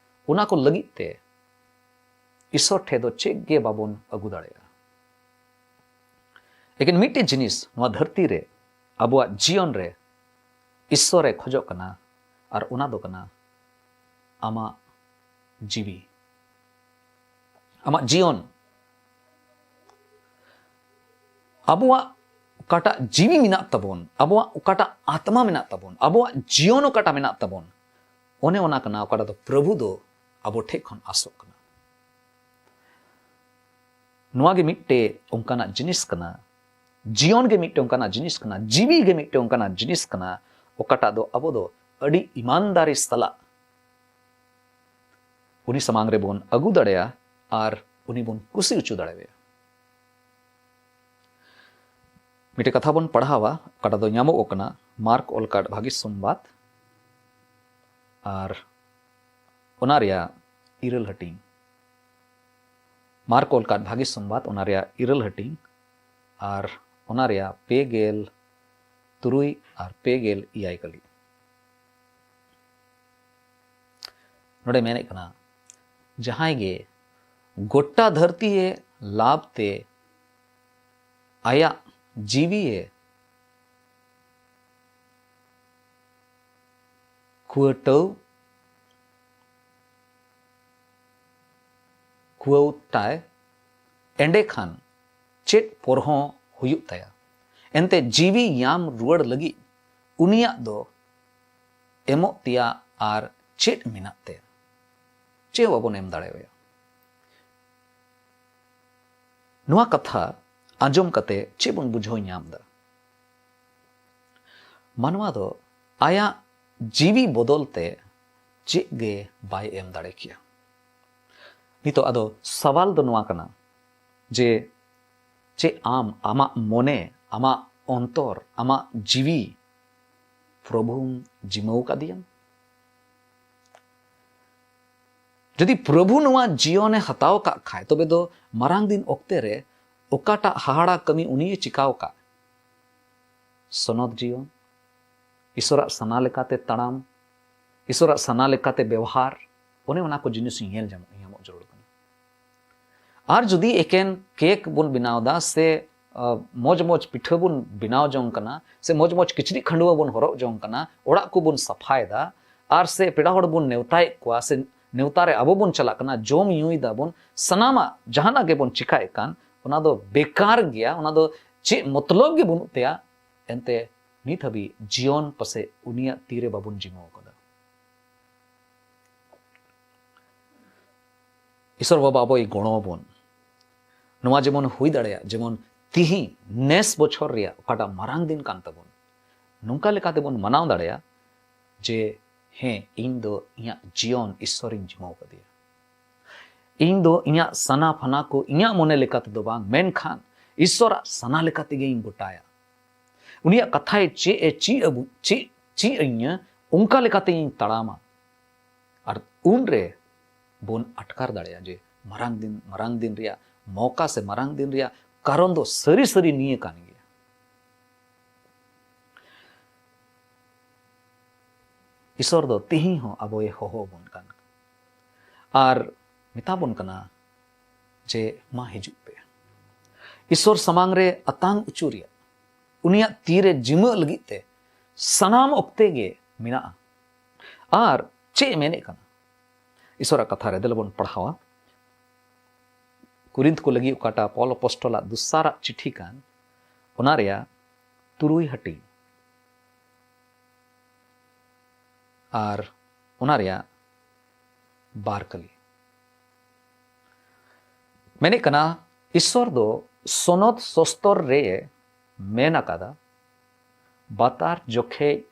ᱚᱱᱟ ᱠᱚ ᱞᱟᱹᱜᱤᱫ ᱛᱮ ᱤᱥᱥᱚᱨ ᱴᱷᱮᱱ ᱫᱚ ᱪᱮᱫ ᱜᱮ ᱵᱟᱵᱚᱱ ᱟᱹᱜᱩ ᱫᱟᱲᱮᱭᱟᱜᱼᱟ᱾ ᱞᱮᱠᱤᱱ ᱢᱤᱫᱴᱮᱡ ᱡᱤᱱᱤᱥ ᱱᱚᱣᱟ ᱫᱷᱟᱹᱨᱛᱤ ᱨᱮ, ᱟᱵᱚᱣᱟᱜ ᱡᱤᱭᱚᱱ ᱨᱮ ᱤᱥᱥᱚᱨᱮ ᱠᱷᱚᱡᱚᱜ ᱠᱟᱱᱟ, ᱟᱨ ᱚᱱᱟ ᱫᱚ ᱠᱟᱱᱟ ᱟᱢᱟᱜ ᱡᱤᱣᱤ, ᱟᱢᱟᱜ ᱡᱤᱭᱚᱱ᱾ ᱟᱵᱚᱣᱟᱜ ᱚᱠᱟᱴᱟᱜ ᱡᱤᱣᱤ ᱢᱮᱱᱟᱜ ᱛᱟᱵᱚᱱ, ᱟᱵᱚᱣᱟᱜ ᱚᱠᱟᱴᱟᱜ ᱟᱛᱢᱟ ᱢᱮᱱᱟᱜ ᱛᱟᱵᱚᱱ, ᱟᱵᱚᱣᱟᱜ ᱡᱤᱭᱚᱱ ᱚᱠᱟᱴᱟᱜ ᱢᱮᱱᱟᱜ ᱛᱟᱵᱚᱱ, ᱚᱱᱮ ᱚᱱᱟ ᱠᱟᱱᱟ ᱚᱠᱟᱴᱟᱜ ᱫᱚ ᱯᱨᱚᱵᱷᱩ ᱫᱚ ᱟᱵᱚ ᱴᱷᱮᱡ ᱠᱷᱚᱱ ᱟᱥᱚᱜ ᱠᱟᱱᱟ᱾ ᱱᱚᱣᱟ ᱜᱮ ᱢᱤᱫᱴᱮᱡ ᱚᱱᱠᱟᱱᱟᱜ ᱡᱤᱱᱤᱥ ᱠᱟᱱᱟ ᱡᱤᱭᱚᱱ ᱜᱮ ᱢᱤᱫᱴᱮᱱ ᱚᱱᱠᱟᱱᱟᱜ ᱡᱤᱱᱤᱥ ᱠᱟᱱᱟ, ᱡᱤᱣᱤ ᱜᱮ ᱢᱤᱫᱴᱮᱱ ᱚᱱᱠᱟᱱᱟᱜ ᱡᱤᱱᱤᱥ ᱠᱟᱱᱟ, ᱚᱠᱟᱴᱟᱜ ᱫᱚ ᱟᱵᱚ ᱫᱚ ᱟᱹᱰᱤ ᱤᱢᱟᱱᱫᱟᱨᱤ ᱥᱟᱞᱟᱜ ᱩᱱᱤ ᱥᱟᱢᱟᱝ ᱨᱮᱵᱚᱱ ᱟᱹᱜᱩ ᱫᱟᱲᱮᱭᱟᱜᱼᱟ ᱟᱨ ᱩᱱᱤ ᱵᱚᱱ ᱠᱩᱥᱤ ᱦᱚᱪᱚ ᱫᱟᱲᱮᱭᱟᱭᱟ᱾ ᱢᱤᱫᱴᱮᱡ ᱠᱟᱛᱷᱟ ᱵᱚᱱ ᱯᱟᱲᱦᱟᱣᱟ, ᱚᱠᱟᱴᱟᱜ ᱫᱚ ᱧᱟᱢᱚᱜ ᱠᱟᱱᱟ ᱢᱟᱨᱠ ᱚᱞ ᱠᱟᱫ ᱵᱷᱟᱹᱜᱤ ᱥᱚᱢᱵᱟᱫ ᱟᱨ ᱚᱱᱟ ᱨᱮᱭᱟᱜ ᱤᱨᱟᱹᱞ ᱦᱟᱹᱴᱤᱧ᱾ ᱢᱟᱨᱠ ᱚᱞ ᱠᱟᱫ ᱵᱷᱟᱹᱜᱤ ᱥᱚᱢᱵᱟᱫ, ᱚᱱᱟ ᱨᱮᱭᱟᱜ ᱤᱨᱟᱹᱞ ᱦᱟᱹᱴᱤᱧ ᱟᱨ ᱚᱱᱟ ᱨᱮᱭᱟᱜ ᱯᱮ ᱜᱮᱞ ᱛᱩᱨᱩᱭ ᱟᱨ ᱯᱮ ᱜᱮᱞ ᱮᱭᱟᱭ ᱠᱟᱹᱞᱤ᱾ ᱱᱚᱰᱮ ᱢᱮᱱᱮᱫ ᱠᱟᱱᱟ, ᱡᱟᱦᱟᱸᱭ ᱜᱮ ᱜᱚᱴᱟ ᱫᱷᱟᱹᱨᱛᱤ ᱮ ᱞᱟᱵᱷ ᱛᱮ ᱟᱭᱟᱜ ᱡᱤᱣᱤ ᱮ ᱠᱷᱩᱣᱟᱹᱴᱟᱹᱣ ᱠᱷᱩᱣᱟᱹᱣ ᱛᱟᱭ, ᱮᱸᱰᱮᱠᱷᱟᱱ ᱪᱮᱫ ᱯᱚᱨᱦᱚᱸ ᱦᱩᱭᱩᱜ ᱛᱟᱭᱟ? ᱮᱱᱛᱮ ᱡᱤᱣᱤ ᱧᱟᱢ ᱨᱩᱣᱟᱹᱲ ᱞᱟᱹᱜᱤᱫ ᱩᱱᱤᱭᱟᱜ ᱫᱚ ᱮᱢᱚᱜ ᱛᱮᱭᱟᱜ ᱟᱨ ᱪᱮᱫ ᱢᱮᱱᱟᱜ ᱛᱟᱭᱟ? ᱪᱮᱫ ᱦᱚᱸ ᱵᱟᱵᱚᱱ ᱮᱢ ᱫᱟᱲᱮᱣᱟᱭᱟ᱾ ᱱᱚᱣᱟ ᱠᱟᱛᱷᱟ ᱟᱸᱡᱚᱢ ᱠᱟᱛᱮ ᱪᱮᱫ ᱵᱚᱱ ᱵᱩᱡᱷᱟᱹᱣ ᱧᱟᱢ ᱮᱫᱟ? ᱢᱟᱱᱣᱟ ᱫᱚ ᱟᱭᱟᱜ ᱡᱤᱣᱤ ᱵᱚᱫᱚᱞ ᱛᱮ ᱪᱮᱫ ᱜᱮ ᱵᱟᱭ ᱮᱢ ᱫᱟᱲᱮ ᱠᱮᱭᱟ᱾ ᱱᱤᱛᱚᱜ ᱟᱫᱚ ᱥᱟᱣᱟᱞ ᱫᱚ ᱱᱚᱣᱟ ᱠᱟᱱᱟ ᱡᱮ, ᱪᱮᱫ ᱟᱢ, ᱟᱢᱟᱜ ᱢᱚᱱᱮ, ᱟᱢᱟᱜ ᱚᱱᱛᱚᱨ, ᱟᱢᱟᱜ ᱡᱤᱣᱤ ᱯᱨᱚᱵᱷᱩᱢ ᱡᱤᱢᱟᱹᱣ ᱠᱟᱫᱮᱭᱟᱢ? ᱡᱩᱫᱤ ᱯᱨᱚᱵᱷᱩ ᱱᱚᱣᱟ ᱡᱤᱭᱚᱱᱮ ᱦᱟᱛᱟᱣ ᱠᱟᱜ ᱠᱷᱟᱡ, ᱛᱚᱵᱮ ᱫᱚ ᱢᱟᱨᱟᱝ ᱫᱤᱱ ᱚᱠᱛᱮ ᱨᱮ ᱚᱠᱟᱴᱟᱜ ᱦᱟᱦᱟᱲᱟ ᱠᱟᱹᱢᱤ ᱩᱱᱤᱭᱮ ᱪᱤᱠᱟᱣ ᱠᱟᱜ? ᱥᱚᱱᱚᱛ ᱡᱤᱭᱚᱱ, ᱤᱥᱚᱨᱟᱜ ᱥᱟᱱᱟ ᱞᱮᱠᱟᱛᱮ ᱛᱟᱲᱟᱢ, ᱤᱥᱚᱨᱟᱜ ᱥᱟᱱᱟ ᱞᱮᱠᱟᱛᱮ ᱵᱮᱣᱦᱟᱨ, ᱚᱱᱮ ᱚᱱᱟ ᱠᱚ ᱡᱤᱱᱤᱥ ᱧᱮᱞ ᱧᱟᱢᱚᱜ, ᱧᱟᱢᱚᱜ ᱡᱟᱹᱨᱩᱲ ᱠᱟᱱᱟ᱾ ᱟᱨ ᱡᱩᱫᱤ ᱮᱠᱮᱱ ᱠᱮᱠ ᱵᱚᱱ ᱵᱮᱱᱟᱣ ᱮᱫᱟ ᱥᱮ, ᱟ, ᱢᱚᱡᱽ ᱢᱚᱡᱽ ᱯᱤᱴᱷᱟᱹ ᱵᱚᱱ ᱵᱮᱱᱟᱣ ᱡᱚᱝ ᱠᱟᱱᱟ ᱥᱮ ᱢᱚᱡᱽ ᱢᱚᱡᱽ ᱠᱤᱪᱨᱤᱡ ᱠᱷᱟᱹᱰᱩᱣᱟᱹ ᱵᱚᱱ ᱦᱚᱨᱚᱜ ᱡᱚᱝ ᱠᱟᱱᱟ, ᱚᱲᱟᱜ ᱠᱚᱵᱚᱱ ᱥᱟᱯᱷᱟᱭᱮᱫᱟ ᱟᱨ ᱥᱮ ᱯᱮᱲᱟ ᱦᱚᱲ ᱵᱚᱱ ᱱᱮᱣᱛᱟᱭᱮᱫ ᱠᱚᱣᱟ ᱥᱮ ᱱᱮᱣᱛᱟ ᱨᱮ ᱟᱵᱚ ᱵᱚᱱ ᱪᱟᱞᱟᱜ ᱠᱟᱱᱟ, ᱡᱚᱢ ᱧᱩᱭ ᱫᱟᱵᱚᱱ, ᱥᱟᱱᱟᱢᱟᱜ ᱡᱟᱦᱟᱱᱟᱜ ᱜᱮᱵᱚᱱ ᱪᱤᱠᱟᱭᱮᱫ ᱠᱟᱱ, ᱚᱱᱟ ᱫᱚ ᱵᱮᱠᱟᱨ ᱜᱮᱭᱟ, ᱚᱱᱟ ᱫᱚ ᱪᱮᱫ ᱢᱚᱛᱞᱚᱵ ᱜᱮ ᱵᱟᱹᱱᱩᱜ ᱛᱟᱭᱟ᱾ ᱮᱱᱛᱮ ᱱᱤᱛ ᱦᱟᱹᱵᱤᱡ ᱡᱤᱭᱚᱱ ᱯᱟᱥᱮᱡ ᱩᱱᱤᱭᱟᱜ ᱛᱤᱨᱮ ᱵᱟᱵᱚᱱ ᱡᱤᱢᱟᱹᱣ ᱟᱠᱟᱫᱟ᱾ ᱤᱥᱚᱨ ᱵᱟᱵᱟ ᱟᱵᱚᱭ ᱜᱚᱲᱚ ᱟᱵᱚᱱ᱾ ᱱᱚᱣᱟ ᱡᱮᱢᱚᱱ ᱦᱩᱭ ᱫᱟᱲᱮᱭᱟᱜ, ᱡᱮᱢᱚᱱ ᱛᱤᱦᱤᱧ ᱱᱮᱥ ᱵᱚᱪᱷᱚᱨ ᱨᱮᱭᱟᱜ ᱚᱠᱟᱴᱟᱜ ᱢᱟᱨᱟᱝ ᱫᱤᱱ ᱠᱟᱱ ᱛᱟᱵᱚᱱ, ᱱᱚᱝᱠᱟ ᱞᱮᱠᱟ ᱛᱮᱵᱚᱱ ᱢᱟᱱᱟᱣ ᱫᱟᱲᱮᱭᱟᱜᱼᱟ ᱡᱮ, ᱦᱮᱸ, ᱤᱧ ᱫᱚ ᱤᱧᱟᱹᱜ ᱡᱤᱭᱚᱱ ᱤᱥᱥᱚᱨᱤᱧ ᱡᱤᱢᱟᱹᱣ ᱠᱟᱫᱮᱭᱟ᱾ ᱤᱧ ᱫᱚ ᱤᱧᱟᱹᱜ ᱥᱟᱱᱟ ᱯᱷᱟᱱᱟ ᱠᱚ ᱤᱧᱟᱹᱜ ᱢᱚᱱᱮ ᱞᱮᱠᱟ ᱛᱮᱫᱚ ᱵᱟᱝ, ᱢᱮᱱᱠᱷᱟᱱ ᱤᱥᱥᱚᱨᱟᱜ ᱥᱟᱱᱟ ᱞᱮᱠᱟ ᱛᱮᱜᱮᱧ ᱜᱚᱴᱟᱭᱟ᱾ ᱩᱱᱤᱭᱟᱜ ᱠᱟᱛᱷᱟᱭ ᱪᱮᱫ ᱮ ᱪᱮᱫ ᱟᱵᱚ, ᱪᱮᱫ, ᱪᱮᱫ ᱟᱹᱧᱟ, ᱚᱱᱠᱟ ᱞᱮᱠᱟᱛᱮ ᱤᱧ ᱛᱟᱲᱟᱢᱟ᱾ ᱟᱨ ᱩᱱᱨᱮ ᱵᱚᱱ ᱟᱴᱠᱟᱨ ᱫᱟᱲᱮᱭᱟᱜᱼᱟ ᱡᱮ ᱢᱟᱨᱟᱝ ᱫᱤᱱ, ᱢᱟᱨᱟᱝ ᱫᱤᱱ ᱨᱮᱭᱟᱜ ᱢᱚᱣᱠᱟ ᱥᱮ ᱢᱟᱨᱟᱝ ᱫᱤᱱ ᱨᱮᱭᱟᱜ ᱠᱟᱨᱚᱱ ᱫᱚ ᱥᱟᱹᱨᱤ ᱥᱟᱹᱨᱤ ᱱᱤᱭᱟᱹ ᱠᱟᱱ ᱜᱮᱭᱟ᱾ ᱤᱥᱚᱨ ᱫᱚ ᱛᱤᱦᱤᱧ ᱦᱚᱸ ᱟᱵᱚᱭ ᱦᱚᱦᱚ ᱟᱵᱚᱱ ᱠᱟᱱ ᱟᱨ ᱢᱮᱛᱟ ᱵᱚᱱ ᱠᱟᱱᱟ ᱡᱮ, "ᱢᱟ ᱦᱤᱡᱩᱜ ᱯᱮ᱾" ᱤᱥᱚᱨ ᱥᱟᱢᱟᱝ ᱨᱮ ᱟᱛᱟᱝ ᱩᱪᱩ ᱨᱮᱭᱟᱜ, ᱩᱱᱤᱭᱟᱜ ᱛᱤᱨᱮ ᱡᱤᱢᱟᱹᱜ ᱞᱟᱹᱜᱤᱫ ᱛᱮ ᱥᱟᱱᱟᱢ ᱚᱠᱛᱮ ᱜᱮ ᱢᱮᱱᱟᱜᱼᱟ᱾ ᱟᱨ ᱪᱮᱫ ᱮ ᱢᱮᱱᱮᱫ ᱠᱟᱱᱟ? ᱤᱥᱚᱨᱟᱜ ᱠᱟᱛᱷᱟ ᱨᱮ ᱫᱮᱞᱟ ᱵᱚᱱ ᱯᱟᱲᱦᱟᱣᱟ᱾ ᱠᱩᱨᱤᱱᱛ ᱠᱚ ᱞᱟᱹᱜᱤᱫ ᱚᱠᱟᱴᱟᱜ ᱯᱚᱞ ᱟᱯᱚᱥᱴᱚᱞᱟᱜ ᱫᱚᱥᱟᱨᱟᱜ ᱪᱤᱴᱷᱤ ᱠᱟᱱ, ᱚᱱᱟ ᱨᱮᱭᱟᱜ ᱛᱩᱨᱩᱭ ᱦᱟᱹᱴᱤᱧ ᱟᱨ ᱚᱱᱟ ᱨᱮᱭᱟᱜ ᱵᱟᱨ ᱠᱟᱹᱞᱤ᱾ ᱢᱮᱱᱮᱫ ᱠᱟᱱᱟ, ᱤᱥᱚᱨ ᱫᱚ ᱥᱚᱱᱚᱛ ᱥᱚᱥᱛᱚᱨ ᱨᱮ ᱢᱮᱱ ᱟᱠᱟᱫᱟ, "ᱵᱟᱛᱟᱨ ᱡᱚᱠᱷᱮᱡ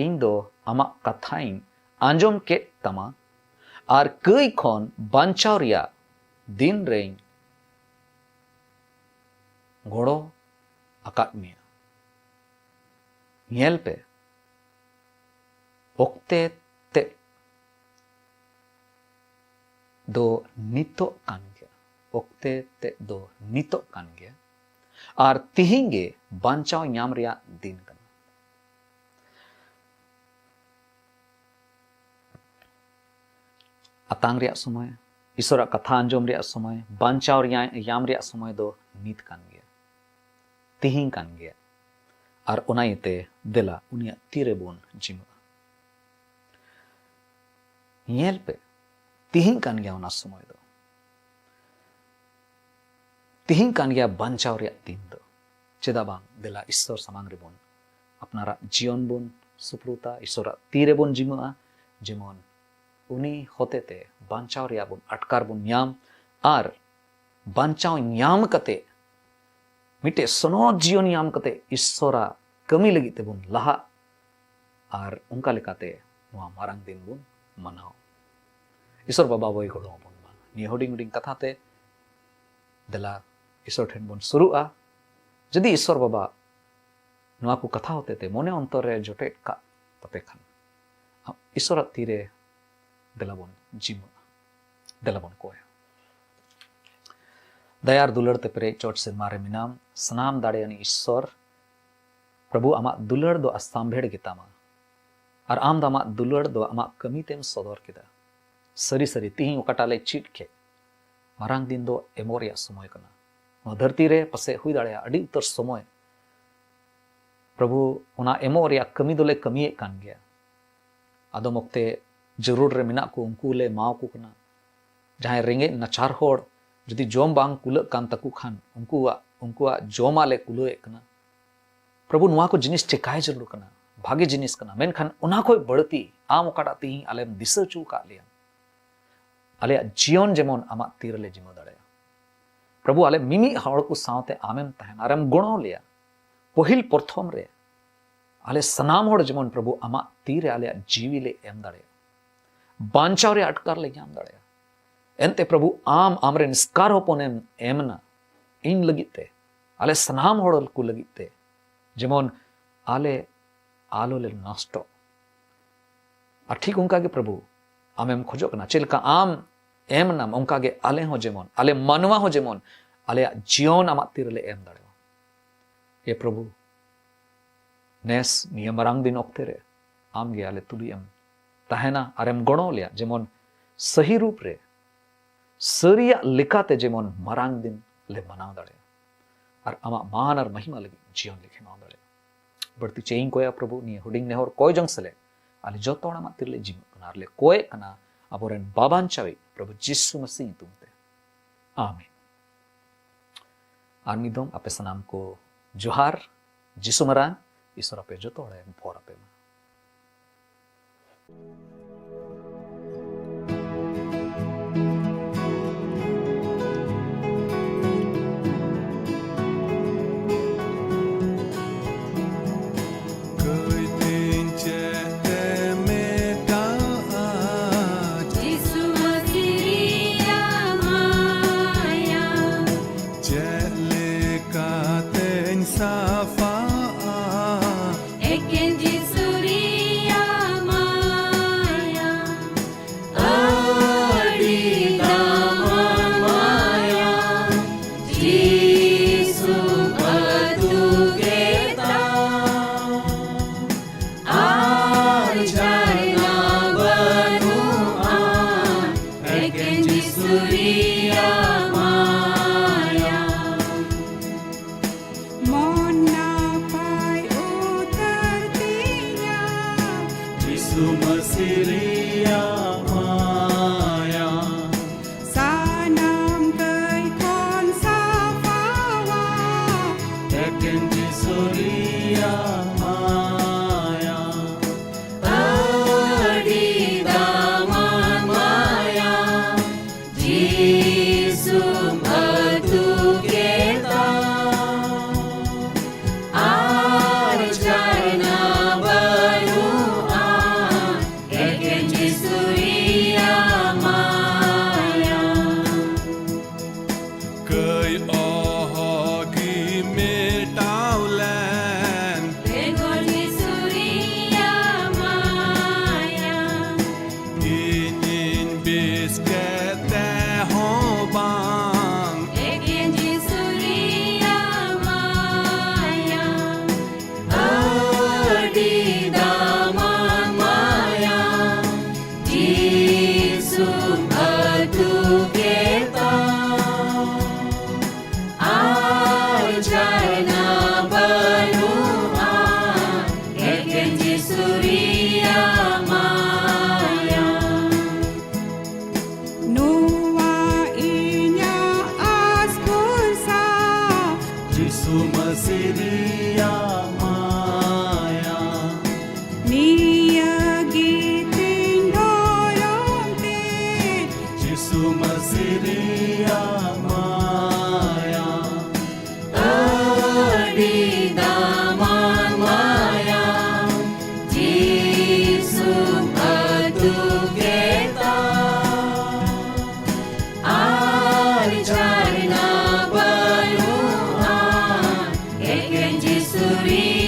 ᱤᱧ ᱫᱚ ᱟᱢᱟᱜ ᱠᱟᱛᱷᱟᱧ ᱟᱸᱡᱚᱢ ᱠᱮᱫ ᱛᱟᱢᱟ ᱟᱨ ᱠᱟᱹᱭ ᱠᱷᱚᱱ ᱵᱟᱧᱪᱟᱣ ᱨᱮᱭᱟᱜ ᱫᱤᱱ ᱨᱮᱧ ᱜᱚᱲᱚ ᱟᱠᱟᱫ ᱢᱮᱭᱟ᱾ ᱧᱮᱞ ᱯᱮ, ᱚᱠᱛᱮ ᱛᱮᱫ ᱫᱚ ᱱᱤᱛᱚᱜ ᱠᱟᱱ ᱜᱮᱭᱟ, ᱚᱠᱛᱮ ᱛᱮᱫ ᱫᱚ ᱱᱤᱛᱚᱜ ᱠᱟᱱ ᱜᱮᱭᱟ, ᱟᱨ ᱛᱤᱦᱤᱧ ᱜᱮ ᱵᱟᱧᱪᱟᱣ ᱧᱟᱢ ᱨᱮᱭᱟᱜ ᱫᱤᱱ ᱠᱟᱱᱟ᱾" ᱟᱛᱟᱝ ᱨᱮᱭᱟᱜ ᱥᱚᱢᱚᱭ, ᱤᱥᱚᱨᱟᱜ ᱠᱟᱛᱷᱟ ᱟᱸᱡᱚᱢ ᱨᱮᱭᱟᱜ ᱥᱚᱢᱚᱭ, ᱵᱟᱧᱪᱟᱣ ᱨᱮᱭᱟᱜ, ᱧᱟᱢ ᱨᱮᱭᱟᱜ ᱥᱚᱢᱚᱭ ᱫᱚ ᱱᱤᱛ ᱠᱟᱱ ᱜᱮᱭᱟ, ᱛᱤᱦᱤᱧ ᱠᱟᱱ ᱜᱮᱭᱟ᱾ ᱟᱨ ᱚᱱᱟ ᱤᱭᱟᱹᱛᱮ ᱫᱮᱞᱟ ᱩᱱᱤᱭᱟᱜ ᱛᱤ ᱨᱮᱵᱚᱱ ᱡᱤᱢᱟᱹᱜᱼᱟ᱾ ᱧᱮᱞ ᱯᱮ, ᱛᱤᱦᱤᱧ ᱠᱟᱱ ᱜᱮᱭᱟ ᱚᱱᱟ ᱥᱚᱢᱚᱭ ᱫᱚ᱾ ᱛᱤᱦᱤᱧ ᱠᱟᱱ ᱜᱮᱭᱟ ᱵᱟᱧᱪᱟᱣ ᱨᱮᱭᱟᱜ ᱫᱤᱱ ᱫᱚ᱾ ᱪᱮᱫᱟᱜ ᱵᱟᱝ? ᱫᱮᱞᱟ ᱤᱥᱥᱚᱨ ᱥᱟᱢᱟᱝ ᱨᱮᱵᱚᱱ ᱟᱯᱱᱟᱨᱟᱜ ᱡᱤᱭᱚᱱ ᱵᱚᱱ ᱥᱩᱯᱨᱩᱛᱟ, ᱤᱥᱥᱚᱨᱟᱜ ᱛᱤ ᱨᱮᱵᱚᱱ ᱡᱤᱢᱟᱹᱜᱼᱟ, ᱡᱮᱢᱚᱱ ᱩᱱᱤ ᱦᱚᱛᱮᱛᱮ ᱵᱟᱧᱪᱟᱣ ᱨᱮᱭᱟᱜ ᱵᱚᱱ ᱟᱴᱠᱟᱨ ᱵᱚᱱ ᱧᱟᱢ ᱟᱨ ᱵᱟᱧᱪᱟᱣ ᱧᱟᱢ ᱠᱟᱛᱮ ᱢᱤᱫᱴᱮᱡ ᱥᱚᱱᱚᱛ ᱡᱤᱭᱚᱱ ᱧᱟᱢ ᱠᱟᱛᱮ ᱤᱥᱥᱚᱨᱟᱜ ᱠᱟᱹᱢᱤ ᱞᱟᱹᱜᱤᱫ ᱛᱮᱵᱚᱱ ᱞᱟᱦᱟᱜ ᱟᱨ ᱚᱱᱠᱟ ᱞᱮᱠᱟᱛᱮ ᱱᱚᱣᱟ ᱢᱟᱨᱟᱝ ᱫᱤᱱ ᱵᱚᱱ ᱢᱟᱱᱟᱣ᱾ ᱤᱥᱥᱚᱨ ᱵᱟᱵᱟ ᱵᱚᱭ ᱜᱚᱲᱚ ᱟᱵᱚᱱ ᱢᱟ᱾ ᱱᱤᱭᱟᱹ ᱦᱩᱰᱤᱧ ᱦᱩᱰᱤᱧ ᱠᱟᱛᱷᱟ ᱛᱮ ᱫᱮᱞᱟ ᱤᱥᱥᱚᱨ ᱴᱷᱮᱱ ᱵᱚᱱ ᱥᱩᱨᱩᱜᱼᱟ᱾ ᱡᱩᱫᱤ ᱤᱥᱥᱚᱨ ᱵᱟᱵᱟ ᱱᱚᱣᱟ ᱠᱚ ᱠᱟᱛᱷᱟ ᱦᱚᱛᱮ ᱛᱮ ᱢᱚᱱᱮ ᱚᱱᱛᱚᱨ ᱨᱮ ᱡᱚᱴᱮᱫ ᱠᱟᱜ ᱛᱟᱯᱮ ᱠᱷᱟᱱ, ᱤᱥᱥᱚᱨᱟᱜ ᱛᱤᱨᱮ ᱫᱮᱞᱟ ᱵᱚᱱ ᱡᱤᱢᱟᱹᱜᱼᱟ, ᱫᱮᱞᱟ ᱵᱚᱱ ᱠᱚᱭᱟ᱾ ᱫᱟᱭᱟ ᱟᱨ ᱫᱩᱞᱟᱹᱲ ᱛᱮ ᱯᱮᱨᱮᱡ ᱪᱚᱴ ᱥᱮᱨᱢᱟ ᱨᱮ ᱢᱮᱱᱟᱢ, ᱥᱟᱱᱟᱢ ᱫᱟᱲᱮᱭᱟᱱ ᱤᱥᱥᱚᱨ, ᱯᱨᱚᱵᱷᱩ, ᱟᱢᱟᱜ ᱫᱩᱞᱟᱹᱲ ᱫᱚ ᱟᱥᱟᱢᱵᱷᱮᱲ ᱜᱮᱛᱟᱢᱟ᱾ ᱟᱨ ᱟᱢ ᱫᱚ ᱟᱢᱟᱜ ᱫᱩᱞᱟᱹᱲ ᱫᱚ ᱟᱢᱟᱜ ᱠᱟᱹᱢᱤ ᱛᱮᱢ ᱥᱚᱫᱚᱨ ᱠᱮᱫᱟ᱾ ᱥᱟᱹᱨᱤ ᱥᱟᱹᱨᱤ ᱛᱤᱦᱤᱧ ᱚᱠᱟᱴᱟᱜ ᱞᱮ ᱪᱮᱫ ᱠᱮᱫ, ᱢᱟᱨᱟᱝ ᱫᱤᱱ ᱫᱚ ᱮᱢᱚᱜ ᱨᱮᱭᱟᱜ ᱥᱚᱢᱚᱭ ᱠᱟᱱᱟ᱾ ᱱᱚᱣᱟ ᱫᱷᱟᱹᱨᱛᱤ ᱨᱮ ᱯᱟᱥᱮᱡ ᱦᱩᱭ ᱫᱟᱲᱮᱭᱟᱜᱼᱟ ᱟᱹᱰᱤ ᱩᱛᱟᱹᱨ ᱥᱚᱢᱚᱭ, ᱯᱨᱚᱵᱷᱩ, ᱚᱱᱟ ᱮᱢᱚᱜ ᱨᱮᱭᱟᱜ ᱠᱟᱹᱢᱤ ᱫᱚᱞᱮ ᱠᱟᱹᱢᱤᱭᱮᱫ ᱠᱟᱱ ᱜᱮᱭᱟ᱾ ᱟᱫᱚᱢ ᱚᱠᱛᱮ ᱡᱟᱹᱨᱩᱲ ᱨᱮ ᱢᱮᱱᱟᱜ ᱠᱚ, ᱩᱱᱠᱩ ᱞᱮ ᱮᱢᱟᱣᱟᱠᱚ ᱠᱟᱱᱟ᱾ ᱡᱟᱦᱟᱸᱭ ᱨᱮᱸᱜᱮᱡ ᱱᱟᱪᱟᱨ ᱦᱚᱲ ᱡᱩᱫᱤ ᱡᱚᱢ ᱵᱟᱝ ᱠᱩᱞᱟᱹᱜ ᱠᱟᱱ ᱛᱟᱠᱚ ᱠᱷᱟᱱ, ᱩᱱᱠᱩᱣᱟᱜ, ᱩᱱᱠᱩᱣᱟᱜ ᱡᱚᱢᱟᱜ ᱞᱮ ᱠᱩᱞᱟᱹᱣᱮᱫ ᱠᱟᱱᱟ᱾ ᱯᱨᱚᱵᱷᱩ, ᱱᱚᱣᱟ ᱠᱚ ᱡᱤᱱᱤᱥ ᱪᱮᱠᱟᱭ ᱡᱟᱹᱨᱩᱲ ᱠᱟᱱᱟ, ᱵᱷᱟᱜᱮ ᱡᱤᱱᱤᱥ ᱠᱟᱱᱟ, ᱢᱮᱱᱠᱷᱟᱱ ᱚᱱᱟ ᱠᱷᱚᱱ ᱵᱟᱹᱲᱛᱤ ᱟᱢ ᱚᱠᱟᱴᱟᱜ ᱛᱮᱦᱤᱧ ᱟᱞᱮᱢ ᱫᱤᱥᱟᱹ ᱦᱚᱪᱚ ᱟᱠᱟᱫ ᱞᱮᱭᱟ, ᱟᱞᱮᱭᱟᱜ ᱡᱤᱭᱚᱱ ᱡᱮᱢᱚᱱ ᱟᱢᱟᱜ ᱛᱤ ᱨᱮᱞᱮ ᱡᱤᱢᱟᱹ ᱫᱟᱲᱮᱭᱟᱜᱼᱟ᱾ ᱯᱨᱚᱵᱷᱩ, ᱟᱞᱮ ᱢᱤᱢᱤᱫ ᱦᱚᱲ ᱠᱚ ᱥᱟᱶᱛᱮ ᱟᱢᱮᱢ ᱛᱟᱦᱮᱱᱟ ᱟᱨᱮᱢ ᱜᱚᱲᱚ ᱞᱮᱭᱟ᱾ ᱯᱟᱹᱦᱤᱞ ᱯᱨᱚᱛᱷᱚᱢ ᱨᱮ ᱟᱞᱮ ᱥᱟᱱᱟᱢ ᱦᱚᱲ ᱡᱮᱢᱚᱱ, ᱯᱨᱚᱵᱷᱩ, ᱟᱢᱟᱜ ᱛᱤ ᱨᱮ ᱟᱞᱮᱭᱟᱜ ᱡᱤᱣᱤ ᱞᱮ ᱮᱢ ᱫᱟᱲᱮᱭᱟᱜᱼᱟ, ᱵᱟᱧᱪᱟᱣ ᱨᱮᱭᱟᱜ ᱟᱴᱠᱟᱨ ᱞᱮ ᱧᱟᱢ ᱫᱟᱲᱮᱭᱟᱜᱼᱟ᱾ ᱮᱱᱛᱮ ᱯᱨᱚᱵᱷᱩ, ᱟᱢ ᱟᱢᱨᱮᱱ ᱮᱥᱠᱟᱨ ᱦᱚᱯᱚᱱᱮᱢ ᱮᱢ ᱮᱱᱟ ᱤᱧ ᱞᱟᱹᱜᱤᱫ ᱛᱮ, ᱟᱞᱮ ᱥᱟᱱᱟᱢ ᱦᱚᱲ ᱠᱚ ᱞᱟᱹᱜᱤᱫ ᱛᱮ, ᱡᱮᱢᱚᱱ ᱟᱞᱮ ᱟᱞᱚ ᱞᱮ ᱱᱚᱥᱴᱚᱜ᱾ ᱟᱨ ᱴᱷᱤᱠ ᱚᱱᱠᱟ ᱜᱮ ᱯᱨᱚᱵᱷᱩ, ᱟᱢᱮᱢ ᱠᱷᱚᱡᱚᱜ ᱠᱟᱱᱟ, ᱪᱮᱫ ᱞᱮᱠᱟ ᱟᱢ ᱮᱢ ᱮᱱᱟᱢ, ᱚᱱᱠᱟ ᱜᱮ ᱟᱞᱮ ᱦᱚᱸ ᱡᱮᱢᱚᱱ, ᱟᱞᱮ ᱢᱟᱱᱣᱟ ᱦᱚᱸ ᱡᱮᱢᱚᱱ ᱟᱞᱮᱭᱟᱜ ᱡᱤᱭᱚᱱ ᱟᱢᱟᱜ ᱛᱤ ᱨᱮᱞᱮ ᱮᱢ ᱫᱟᱲᱮᱭᱟᱜᱼᱟ᱾ ᱮ ᱯᱨᱚᱵᱷᱩ, ᱱᱮᱥ ᱱᱤᱭᱟᱹ ᱢᱟᱨᱟᱝ ᱫᱤᱱ ᱚᱠᱛᱮ ᱨᱮ ᱟᱢ ᱜᱮ ᱟᱞᱮ ᱛᱩᱞᱩᱡ ᱮᱢ ᱛᱟᱦᱮᱱᱟ ᱟᱨᱮᱢ ᱜᱚᱲᱚ ᱞᱮᱭᱟ, ᱡᱮᱢᱚᱱ ᱥᱟᱹᱦᱤ ᱨᱩᱯ ᱨᱮ, ᱥᱟᱹᱨᱤᱭᱟᱜ ᱞᱮᱠᱟᱛᱮ ᱡᱮᱢᱚᱱ ᱢᱟᱨᱟᱝ ᱫᱤᱱ ᱞᱮ ᱢᱟᱱᱟᱣ ᱫᱟᱲᱮᱭᱟᱜᱼᱟ ᱟᱨ ᱟᱢᱟᱜ ᱢᱟᱱ ᱟᱨ ᱢᱟᱦᱤᱢᱟ ᱞᱟᱹᱜᱤᱫ ᱡᱤᱭᱚᱱ ᱞᱮ ᱠᱷᱮᱢᱟᱣ ᱫᱟᱲᱮᱭᱟᱜᱼᱟ᱾ ᱵᱟᱹᱲᱛᱤ ᱪᱮᱫ ᱤᱧ ᱠᱚᱭᱟ ᱯᱨᱚᱵᱷᱩ, ᱱᱤᱭᱟᱹ ᱦᱩᱰᱤᱧ ᱱᱮᱦᱚᱨ ᱠᱚᱭ ᱡᱚᱝ ᱥᱮᱞᱮᱫ ᱟᱞᱮ ᱡᱚᱛᱚ ᱦᱚᱲ ᱟᱢᱟᱜ ᱛᱤᱨᱮᱞᱮ ᱡᱤᱢᱟᱹᱜ ᱠᱟᱱᱟ ᱟᱨ ᱞᱮ ᱠᱚᱭᱮᱫ ᱠᱟᱱᱟ ᱟᱵᱚᱨᱮᱱ ᱵᱟᱵᱟᱧᱪᱟᱣᱤᱡ ᱯᱨᱚᱵᱷᱩ ᱡᱤᱥᱩ ᱢᱟᱹᱥᱤ ᱧᱩᱛᱩᱢ ᱛᱮ, ᱟᱢᱮᱱ᱾ ᱟᱨ ᱢᱤᱫ ᱫᱚᱢ ᱟᱯᱮ ᱥᱟᱱᱟᱢ ᱠᱚ ᱡᱚᱦᱟᱨ, ᱡᱤᱥᱩ ᱢᱟᱨᱟᱝ, ᱤᱥᱚᱨ ᱟᱯᱮ ᱡᱚᱛᱚ ᱦᱚᱲᱮ ᱵᱷᱚᱨ ᱟᱯᱮ ᱢᱟ᱾ Be